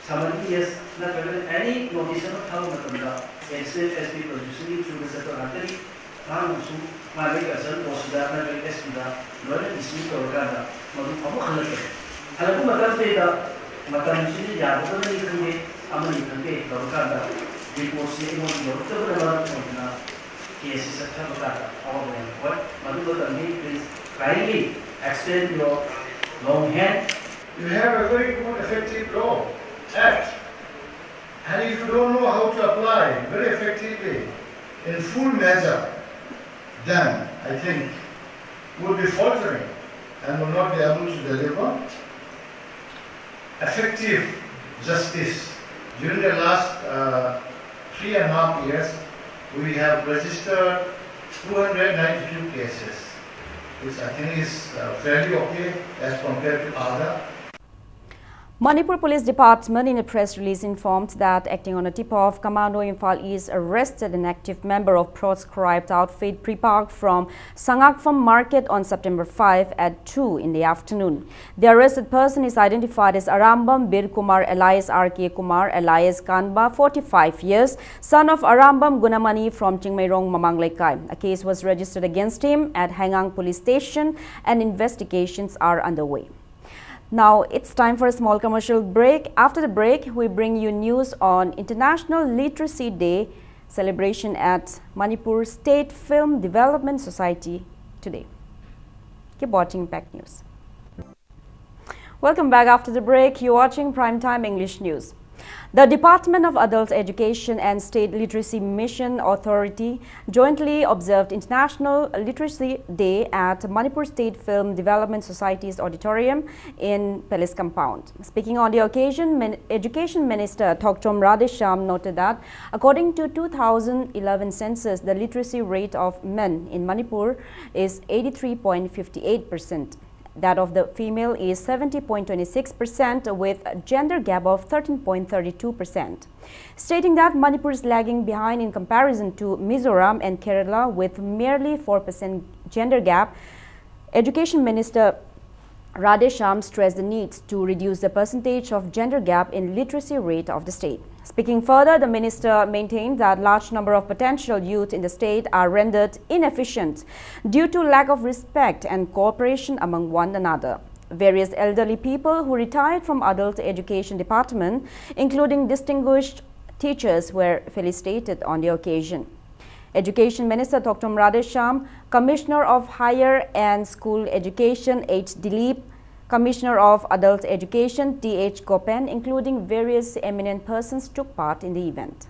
Summon E S ꯅꯠꯇ꯭ꯔꯒꯅ any notice ꯑꯃ ꯊꯥꯕ ꯃꯇꯝꯗ ꯑꯦꯁ F S P ꯄ꯭ꯔꯣꯗ꯭ꯌꯨꯁꯔꯒꯤ ꯊ꯭ꯔꯨꯗ ꯆꯠꯄ ꯉꯥꯛꯇꯅꯤ꯫ ꯃꯍꯥꯛꯅꯁꯨ ꯃꯥꯒꯤ concern ꯄꯣꯁꯇꯨꯗ ꯅꯠꯇ꯭ꯔꯒ ꯑꯦꯁ ꯄꯤꯗ ꯂꯣꯏꯅ ꯏꯁꯨ ꯇꯧꯔꯀꯥꯟꯗ ꯃꯗꯨ ꯑꯃꯨꯛ ꯍꯜꯂꯛꯀꯅꯤ꯫ ꯍꯜꯂꯛꯄ ꯃꯇꯝꯁꯤꯗ ꯃꯇꯝꯁꯤꯅ ꯌꯥꯗꯕꯅꯅꯤ ꯈꯪꯗꯦ, ꯑꯃꯅꯤ ꯈꯪꯗꯦ ꯇꯧꯔꯀꯥꯟꯗ ꯔꯤꯄꯣꯔꯠꯁꯤ ꯑꯩꯉꯣꯟꯗ ꯌꯧꯔꯛꯇꯕꯅ ꯃꯔꯝ ꯑꯣꯏꯗꯅ ꯀꯦꯁꯁꯤ ꯆꯠꯊꯕ ꯀꯥꯟꯗ ꯑꯋꯥꯕ ꯌꯥꯝꯅ ꯑꯣꯏ꯫ ꯃꯗꯨ ꯃꯇꯝꯗꯤ please kindly extend your long hand. You have a very good effective law, act, and if you don't know how to apply very effectively in full measure, then I think you will be faltering and will not be able to deliver effective justice. During the last uh, three and a half years, we have registered two hundred ninety-two cases, which I think is uh, fairly okay as compared to other. Manipur Police Department in a press release informed that acting on a tip-off, Commando Imphal East arrested an active member of proscribed outfit Pripak from Sangakpham Market on September five at two in the afternoon. The arrested person is identified as Arambam Bir Kumar alias R K Kumar alias Kanba, forty-five years, son of Arambam Gunamani from Chingmeirong Mamang Leikai. A case was registered against him at Hangang Police Station and investigations are underway. Now it's time for a small commercial break. After the break, we bring you news on International Literacy Day celebration at Manipur State Film Development Society today. Keep watching Impact News. Welcome back after the break. You're watching Primetime English News. The Department of Adult Education and State Literacy Mission Authority jointly observed International Literacy Day at Manipur State Film Development Society's auditorium in Palace Compound. Speaking on the occasion, Min- Education Minister Thokchom Radheshyam noted that according to two thousand eleven census, the literacy rate of men in Manipur is eighty-three point five eight percent. That of the female is seventy point two six percent, with gender gap of thirteen point three two percent. Stating that Manipur is lagging behind in comparison to Mizoram and Kerala with merely four percent gender gap, Education Minister Radheshyam stressed the need to reduce the percentage of gender gap in literacy rate of the state. Speaking further, the minister maintained that large number of potential youth in the state are rendered inefficient due to lack of respect and cooperation among one another. Various elderly people who retired from adult education department, including distinguished teachers, were felicitated on the occasion. Education Minister Thokchom Radheshyam, Commissioner of Higher and School Education H Dilip, Commissioner of Adult Education Th Gopen, including various eminent persons, took part in the event.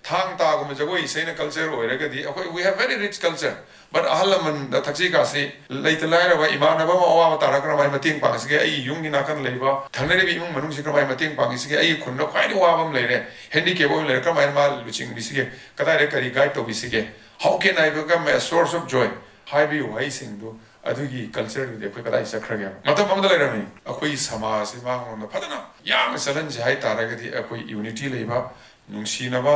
ꯊꯥꯡ ꯇꯥꯒꯨꯝꯕ ꯖꯒꯣꯏ ꯏꯁꯩꯅ culture ꯑꯣꯏꯔꯒꯗꯤ ꯑꯩꯈꯣꯏ we have very rich culture, but ꯑꯍꯜ ꯂꯃꯟꯗ ꯊꯛꯁꯤ ꯈꯥꯁꯤ, ꯂꯩꯇ ꯂꯥꯏꯔꯕ ꯏꯃꯥꯟꯅꯕ ꯑꯃ ꯑꯋꯥꯕ ꯇꯥꯔꯒ ꯀꯔꯝꯍꯥꯏꯅ ꯃꯇꯦꯡ ꯄꯥꯡꯁꯤꯒꯦ? ꯑꯩ ꯌꯨꯝꯒꯤ ꯅꯥꯀꯟ ꯂꯩꯕ ꯊꯪꯅꯔꯤꯕ ꯏꯃꯨꯡ ꯃꯅꯨꯡꯁꯤ ꯀꯔꯝꯍꯥꯏꯅ ꯃꯇꯦꯡ ꯄꯥꯡꯁꯤꯒꯦ? ꯑꯩꯒꯤ ꯈꯨꯟꯗ ꯈ꯭ꯋꯥꯏꯗꯒꯤ ꯋꯥꯕ ꯑꯃ ꯂꯩꯔꯦ, ꯍꯦꯟꯗꯤꯀꯦꯞ ꯑꯃ ꯂꯩꯔꯦ, ꯀꯔꯝꯍꯥꯏꯅ ꯃꯥ ꯂꯨꯆꯤꯡꯕꯤꯁꯤꯒꯦ? ꯀꯗꯥꯏꯗ ꯀꯔꯤ guide ꯇꯧꯕꯤꯁꯤꯒꯦ? How can I become a source of joy? ꯍꯥꯏꯕꯒꯤ ꯋꯥꯍꯩꯁꯤꯡꯗꯨ ꯑꯗꯨꯒꯤ ꯀꯜꯆꯔꯗꯨꯗꯤ ꯑꯩꯈꯣꯏ ꯀꯗꯥꯏ ꯆꯠꯈ꯭ꯔꯒꯦ? ꯃꯇꯝ ꯑꯃꯗ ꯂꯩꯔꯝꯃꯤ꯫ ꯑꯩꯈꯣꯏꯒꯤ ꯁꯃꯥꯖꯁꯤ ꯃꯥꯡꯂꯣꯝꯗ ꯐꯖꯅ ꯌꯥꯡꯅ ꯆꯠꯍꯟꯁꯦ ꯍꯥꯏ ꯇꯥꯔꯒꯗꯤ ꯑꯩꯈꯣꯏ ꯌꯨꯅꯤꯇꯤ ꯂꯩꯕ, ꯅꯨꯡꯁꯤꯅꯕ,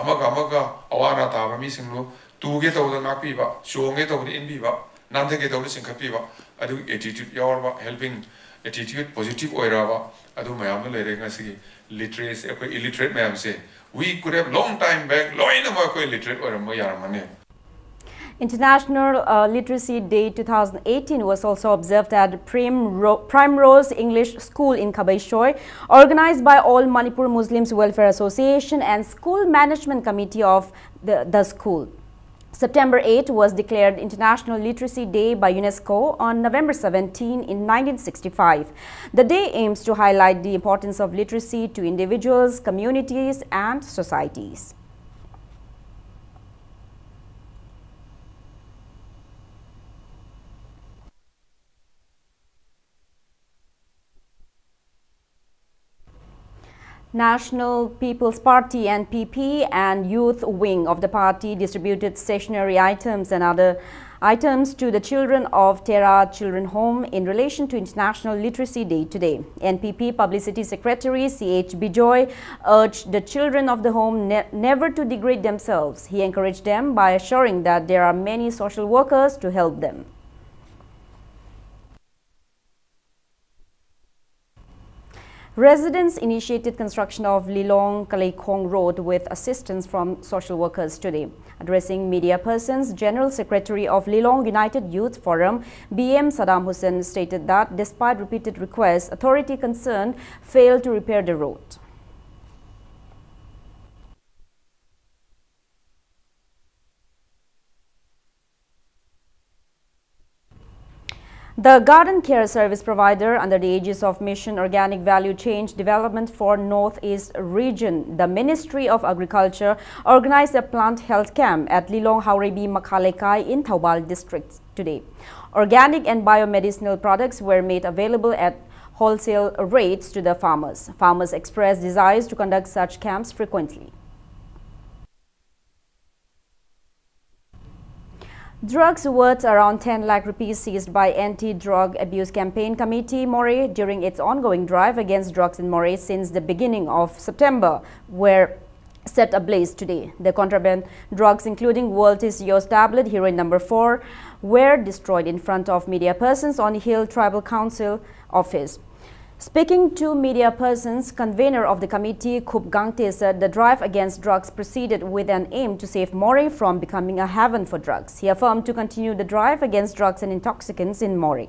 ꯑꯃꯒ ꯑꯃꯒ ꯑꯋꯥ ꯑꯅꯥ ꯇꯥꯕ ꯃꯤꯁꯤꯡꯗꯨ ꯇꯨꯒꯦ ꯇꯧꯕꯗ ꯉꯥꯛꯄꯤꯕ, ꯆꯣꯡꯒꯦ ꯇꯧꯕꯗ ꯏꯟꯕꯤꯕ, ꯅꯥꯟꯊꯒꯦ ꯇꯧꯕꯗ ꯆꯤꯡꯈꯠꯄꯤꯕ, ꯑꯗꯨꯒꯤ ꯑꯦꯇꯤꯇ꯭ꯌꯨꯠ ꯌꯥꯎꯔꯕ, ꯍꯦꯜꯄꯤꯡ ꯑꯦꯇꯤꯇ꯭ꯌꯨꯠ ꯄꯣꯖꯤꯇꯤꯚ ꯑꯣꯏꯔꯕ, ꯑꯗꯨ ꯃꯌꯥꯝꯗꯨ ꯂꯩꯔꯦ꯫ ꯉꯁꯤꯒꯤ ꯂꯤꯇꯔꯦꯁꯤ, ꯑꯩꯈꯣꯏ ꯏꯂꯤꯇꯔꯦꯠ ꯃꯌꯥꯝꯁꯦ, we could have long time back ꯂꯣꯏꯅꯃꯛ ꯑꯩꯈꯣꯏ ꯂꯤꯇꯔꯦꯠ ꯑꯣꯏꯔꯝꯕ ꯌꯥꯔꯝꯃꯅꯤ꯫ International uh, Literacy Day two thousand eighteen was also observed at Primro- Primrose English School in Khabaishoi, organized by All Manipur Muslims Welfare Association and School Management Committee of the, the school. September eighth was declared International Literacy Day by UNESCO on November seventeenth in nineteen sixty-five. The day aims to highlight the importance of literacy to individuals, communities, and societies. National People's Party, N P P, and Youth Wing of the party distributed stationery items and other items to the children of Tera Children Home in relation to International Literacy Day today. N P P Publicity Secretary C H Bijoy urged the children of the home ne- never to degrade themselves. He encouraged them by assuring that there are many social workers to help them. Residents initiated construction of Lilong Kaleikhong Road with assistance from social workers today. Addressing media persons, General Secretary of Lilong United Youth Forum, B M Saddam Hussein, stated that despite repeated requests, authority concerned failed to repair the road. The garden care service provider under the aegis of Mission Organic Value Change Development for Northeast Region, the Ministry of Agriculture, organized a plant health camp at Lilong Haurebi Makhalekai in Thoubal district today. Organic and biomedicinal products were made available at wholesale rates to the farmers. Farmers expressed desires to conduct such camps frequently. Drugs worth around ten lakh rupees seized by Anti-Drug Abuse Campaign Committee, Moreh, during its ongoing drive against drugs in Moreh since the beginning of September were set ablaze today. The contraband drugs, including World Is Yours tablet, heroin number four, were destroyed in front of media persons on Hill Tribal Council office. Speaking to media persons, convener of the committee, Khup Gangte, said the drive against drugs proceeded with an aim to save Moreh from becoming a haven for drugs. He affirmed to continue the drive against drugs and intoxicants in Moreh.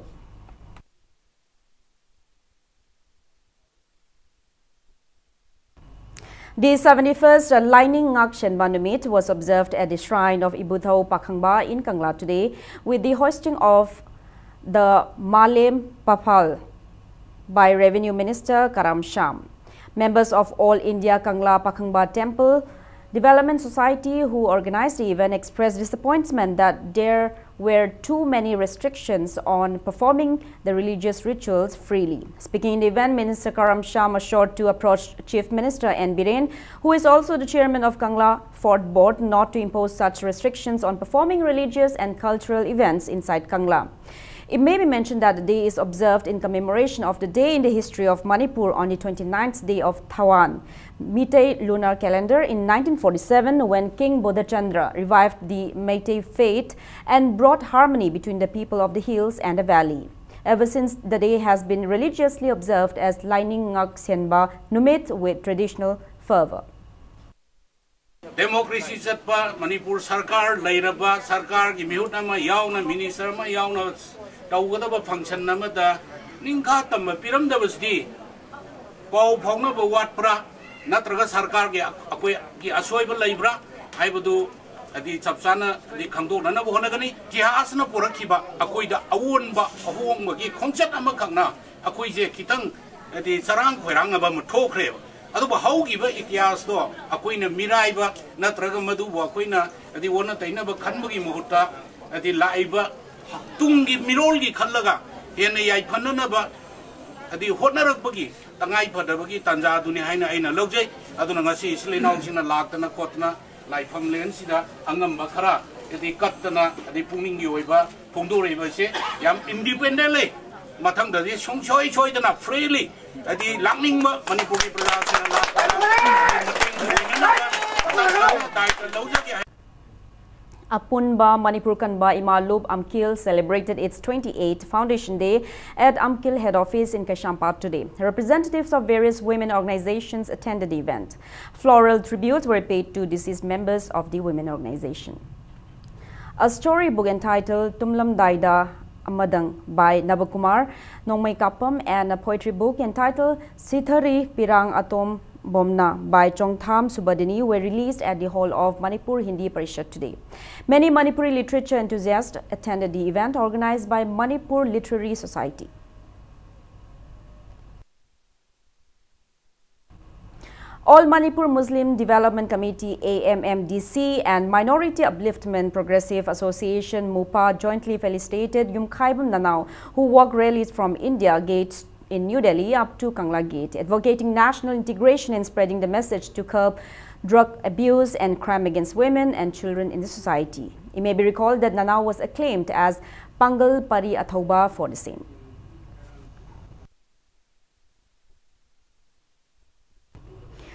The seventy-first Laining Ngak Shenba Numit was observed at the shrine of Ibuthou Pakhangba in Kangla today with the hoisting of the Malem Paphal by Revenue Minister Karam Sham. Members of All India Kangla Pakhangba Temple Development Society who organized the event expressed disappointment that there were too many restrictions on performing the religious rituals freely. Speaking in the event, Minister Karam Sham assured to approach Chief Minister N Biren, who is also the chairman of Kangla Fort Board, not to impose such restrictions on performing religious and cultural events inside Kangla. It may be mentioned that the day is observed in commemoration of the day in the history of Manipur on the twenty-ninth day of Thawan, Meitei lunar calendar in nineteen forty-seven, when King Bodhachandra revived the Meitei faith and brought harmony between the people of the hills and the valley. Ever since, the day has been religiously observed as Laining Ngak Senba Numit with traditional fervor. Democracy ꯆꯠꯄ ꯃꯅꯤꯄꯨꯔ ꯁꯔꯀꯥꯔ ꯂꯩꯔꯕ ꯁꯔꯀꯥꯔꯒꯤ ꯃꯤꯍꯨꯠ ꯑꯃ ꯌꯥꯎꯅ minister ꯑꯃ ꯌꯥꯎꯅ ꯇꯧꯒꯗꯕ ꯐꯪꯁꯟ ꯑꯃꯗ ꯅꯤꯡꯈꯥ ꯇꯝꯕ ꯄꯤꯔꯝꯗꯕꯁꯤꯗꯤ ꯄꯥꯎ ꯐꯥꯎꯅꯕ ꯋꯥꯠꯄ꯭ꯔꯥ ꯅꯠꯇ꯭ꯔꯒ ꯁꯔꯀꯥꯔꯒꯤ ꯑꯩꯈꯣꯏꯒꯤ ꯑꯁꯣꯏꯕ ꯂꯩꯕ꯭ꯔꯥ ꯍꯥꯏꯕꯗꯨ ꯍꯥꯏꯗꯤ ꯆꯞ ꯆꯥꯅ ꯍꯥꯏꯗꯤ ꯈꯪꯗꯣꯛꯅꯅꯕ ꯍꯣꯠꯅꯒꯅꯤ꯫ ꯏꯇꯤꯍꯥꯁꯅ ꯄꯨꯔꯛꯈꯤꯕ ꯑꯩꯈꯣꯏꯗ ꯑꯑꯣꯟꯕ ꯑꯍꯣꯡꯕꯒꯤ ꯈꯣꯡꯆꯠ ꯑꯃꯈꯛꯅ ꯑꯩꯈꯣꯏꯁꯦ ꯈꯤꯇꯪ ꯍꯥꯏꯗꯤ ꯆꯔꯥꯡ ꯈꯣꯏꯔꯥꯡꯅꯕ ꯑꯃ ꯊꯣꯛꯈ꯭ꯔꯦꯕ꯫ ꯑꯗꯨꯕꯨ ꯍꯧꯈꯤꯕ ꯏꯇꯤꯍꯥꯁꯇꯣ ꯑꯩꯈꯣꯏꯅ ꯃꯤꯔꯥꯏꯕ ꯅꯠꯇ꯭ꯔꯒ ꯃꯗꯨꯕꯨ ꯑꯩꯈꯣꯏꯅ ꯍꯥꯏꯗꯤ ꯑꯣꯟꯅ ꯇꯩꯅꯕ ꯈꯟꯕꯒꯤ ꯃꯍꯨꯠꯇ ꯍꯥꯏꯗꯤ ꯂꯥꯛꯏꯕ ꯇꯨꯡꯒꯤ ꯃꯤꯔꯣꯜꯒꯤ ꯈꯜꯂꯒ ꯍꯦꯟꯅ ꯌꯥꯏꯐꯅꯅꯕ ꯍꯥꯏꯗꯤ ꯍꯣꯠꯅꯔꯛꯄꯒꯤ ꯇꯉꯥꯏ ꯐꯗꯕꯒꯤ ꯇꯥꯟꯖꯥꯗꯨꯅꯤ ꯍꯥꯏꯅ ꯑꯩꯅ ꯂꯧꯖꯩ꯫ ꯑꯗꯨꯅ ꯉꯁꯤ ꯏꯆꯤꯜ ꯏꯅꯥꯎꯁꯤꯡꯅ ꯂꯥꯛꯇꯅ ꯈꯣꯠꯇꯅ ꯂꯥꯏꯐꯝ ꯂꯦꯟꯁꯤꯗ ꯑꯉꯝꯕ ꯈꯔ ꯍꯥꯏꯗꯤ ꯀꯠꯇꯅ ꯑꯗꯩ ꯄꯨꯛꯅꯤꯡꯒꯤ ꯑꯣꯏꯕ ꯐꯣꯡꯗꯣꯔꯛꯏꯕꯁꯦ ꯌꯥꯝ ꯏꯟꯗꯤꯄꯦꯟꯗꯦꯟꯂꯤ ꯃꯊꯪꯗꯗꯤ ꯁꯨꯡꯁꯣꯏ ꯁꯣꯏꯗꯅ ꯐ꯭ꯔꯤꯂꯤ ꯍꯥꯏꯗꯤ ꯂꯥꯛꯅꯤꯡꯕ ꯃꯅꯤꯄꯨꯔꯒꯤ ꯄ꯭ꯔꯖꯥꯁꯤꯡꯅ ꯂꯥꯛꯄ ꯃꯇꯦꯡ ꯑꯣꯏꯅꯅꯕ ꯆꯞ ꯆꯥꯅ ꯗꯥꯏꯇ ꯂꯧꯖꯒꯦ ꯍꯥꯏ꯫ ꯑꯄꯨꯟꯕ ꯃꯅꯤꯄꯨꯔ ꯀꯟꯕ ꯏꯃꯥ ꯂꯨꯞ ꯑꯝꯀꯤꯜ celebrated its twenty-eighth Foundation Day at Amkil Head Office in Kaisampad today. Representatives of various women organizations attended the event. Floral tributes were paid to deceased members of the women organization. A storybook entitled Tumlamdaida Amadang by Nabakumar Nongmei Kapam and a poetry book entitled Sithari Pirang Atom Bomna by Chongtham Subodhini were released at the hall of Manipur Hindi Parishad today. Many Manipuri literature enthusiasts attended the event organized by Manipur Literary Society. All Manipur Muslim Development Committee, A M M D C, and Minority Upliftment Progressive Association, MUPA, jointly felicitated Yumkhaibam Nanao, who walked rallies from India Gate in New Delhi up to Kangla Gate, advocating national integration and spreading the message to curb drug abuse and crime against women and children in the society. It may be recalled that Nanao was acclaimed as Pangal Pari Athauba for the same.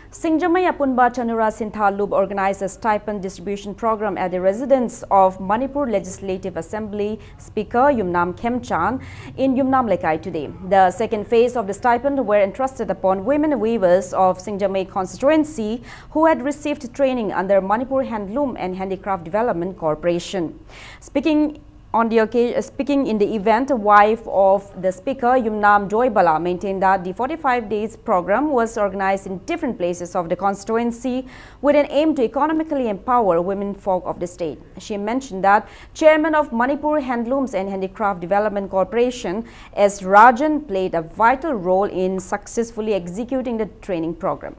Singjamei Apunba Chanura Sintha Lup organized a stipend distribution program at the residence of Manipur Legislative Assembly Speaker Yumnam Khemchand in Yumnam Lekai today. The second phase of the stipend were entrusted upon women weavers of Singjamei constituency who had received training under Manipur Handloom and Handicraft Development Corporation. Speaking on the occasion, speaking in the event, wife of the speaker, Yumnam Joybala, maintained that the forty-five days program was organized in different places of the constituency with an aim to economically empower women folk of the state. She mentioned that chairman of Manipur Handlooms and Handicraft Development Corporation, S Rajan, played a vital role in successfully executing the training program.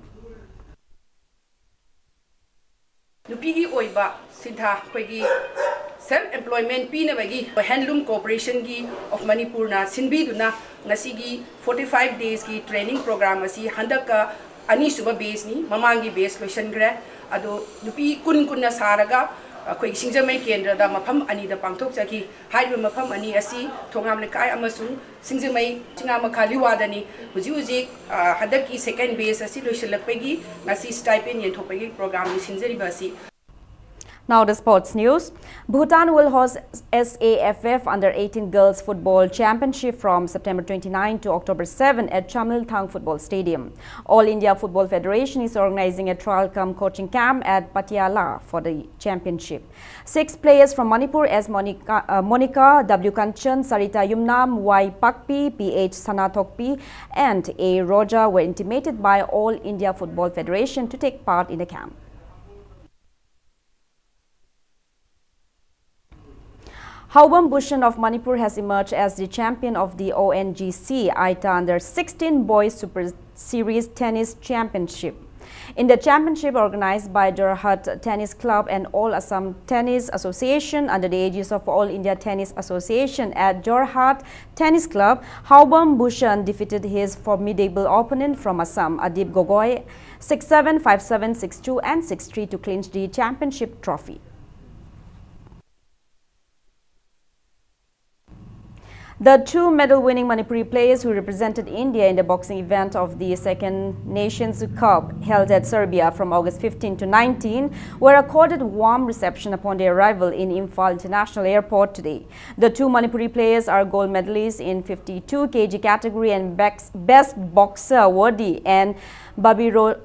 ꯅꯨꯄꯤꯒꯤ ꯑꯣꯏꯕ ꯁꯤꯟꯊꯥ ꯑꯩꯈꯣꯏꯒꯤ self employment ꯄꯤꯅꯕꯒꯤ Handloom Corporation of Manipur ꯅ ꯁꯤꯟꯕꯤꯗꯨꯅ ꯉꯁꯤꯒꯤ forty five days ꯀꯤ training program ꯑꯁꯤ ꯍꯟꯗꯛꯀ ꯑꯅꯤꯁꯨꯕ batch ꯅꯤ꯫ ꯃꯃꯥꯡꯒꯤ batch ꯂꯣꯏꯁꯤꯟꯈ꯭ꯔꯦ꯫ ꯑꯗꯣ ꯅꯨꯄꯤ ꯀꯨꯟ ꯀꯨꯟꯅ ꯁꯥꯔꯒ ꯑꯩꯈꯣꯏꯒꯤ ꯁꯤꯡꯖꯃꯩ ꯀꯦꯟꯗ꯭ꯔꯗ ꯃꯐꯝ ꯑꯅꯤꯗ ꯄꯥꯡꯊꯣꯛꯆꯈꯤ꯫ ꯍꯥꯏꯔꯤꯕ ꯃꯐꯝ ꯑꯅꯤ ꯑꯁꯤ ꯊꯣꯉꯥꯝ ꯂꯩꯀꯥꯏ ꯑꯃꯁꯨꯡ ꯁꯤꯡꯖꯃꯩ ꯆꯤꯉꯥꯃꯈꯥ ꯂꯤꯋꯥꯗꯅꯤ꯫ ꯍꯧꯖꯤꯛ ꯍꯧꯖꯤꯛ ꯍꯟꯗꯛꯀꯤ second batch ꯑꯁꯤ ꯂꯣꯏꯁꯤꯜꯂꯛꯄꯒꯤ ꯉꯁꯤ stipend ꯌꯦꯟꯊꯣꯛꯄꯒꯤ program ꯅꯤ ꯁꯤꯟꯖꯔꯤꯕ ꯑꯁꯤ꯫ Now the sports news. Bhutan will host S A F F Under eighteen Girls Football Championship from September twenty-nine to October seven at Chamilthang Football Stadium. All India Football Federation is organizing a trial cum coaching camp at Patiala for the championship. Six players from Manipur as Monica, uh, Monica W. Kanchan, Sarita Yumnam, Y. Pakpi, P H Sanathokpi, and A. Roja were intimated by All India Football Federation to take part in the camp. Haobam Bhushan of Manipur has emerged as the champion of the O N G C AITA Under sixteen Boys Super Series Tennis Championship. In the championship organized by Jorhat Tennis Club and All Assam Tennis Association under the aegis of All India Tennis Association at Jorhat Tennis Club, Haobam Bhushan defeated his formidable opponent from Assam, Adip Gogoi, six seven, five seven, six two and six three to clinch the championship trophy. The two medal-winning Manipuri players who represented India in the boxing event of the Second Nations Cup held at Serbia from August fifteen to nineteen were accorded warm reception upon their arrival in Imphal International Airport today. The two Manipuri players are gold medalists in fifty-two K G category and bex-, best boxer awardee and Babiro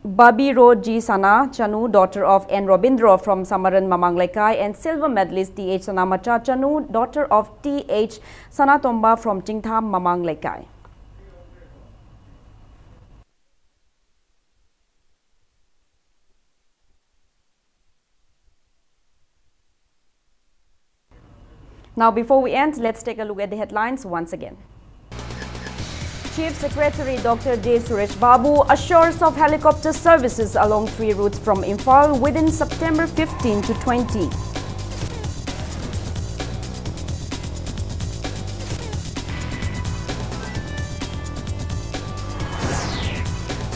Babiroji Sana Chanu, daughter of N. Robindro from Samaran Mamang Lekai, and silver medalist T H Sanamacha Chanu, daughter of T H Sanatomba from Chingtham Mamang Lekai. Now, before we end, let's take a look at the headlines once again. Chief Secretary Doctor J. Suresh Babu assures of helicopter services along three routes from Imphal within September fifteen to twenty.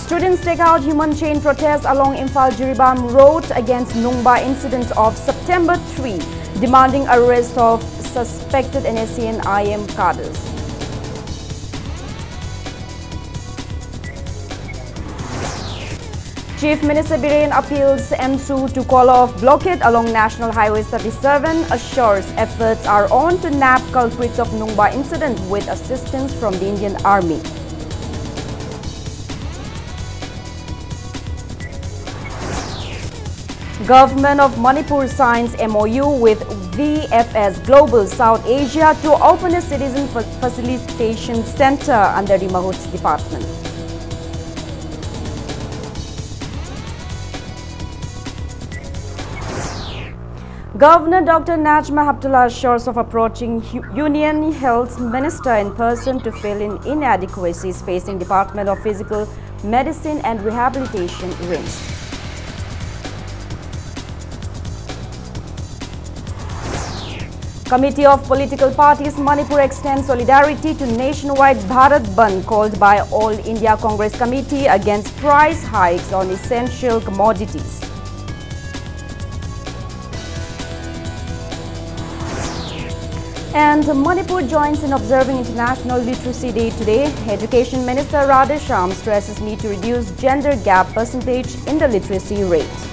Students take out human chain protest along Imphal Jiribam Road against Nungba incident of September three, demanding arrest of suspected N S C N I M cadres. Chief Minister Biren appeals ENSU to call off blockade along National Highway thirty-seven, assures efforts are on to nab culprits of Nungba incident with assistance from the Indian Army. Government of Manipur signs M O U with V F S Global South Asia to open a citizen fa- facilitation center under the Mahut department. Governor Doctor Najma Heptulla assures of approaching Hu- Union Health Minister in person to fill in inadequacies facing Department of Physical Medicine and Rehabilitation, RIMS. Committee of Political Parties Manipur extends solidarity to nationwide Bharat Bandh called by All India Congress Committee against price hikes on essential commodities. And Manipur joins in observing International Literacy Day today. Education Minister Radheshyam stresses need to reduce gender gap percentage in the literacy rate.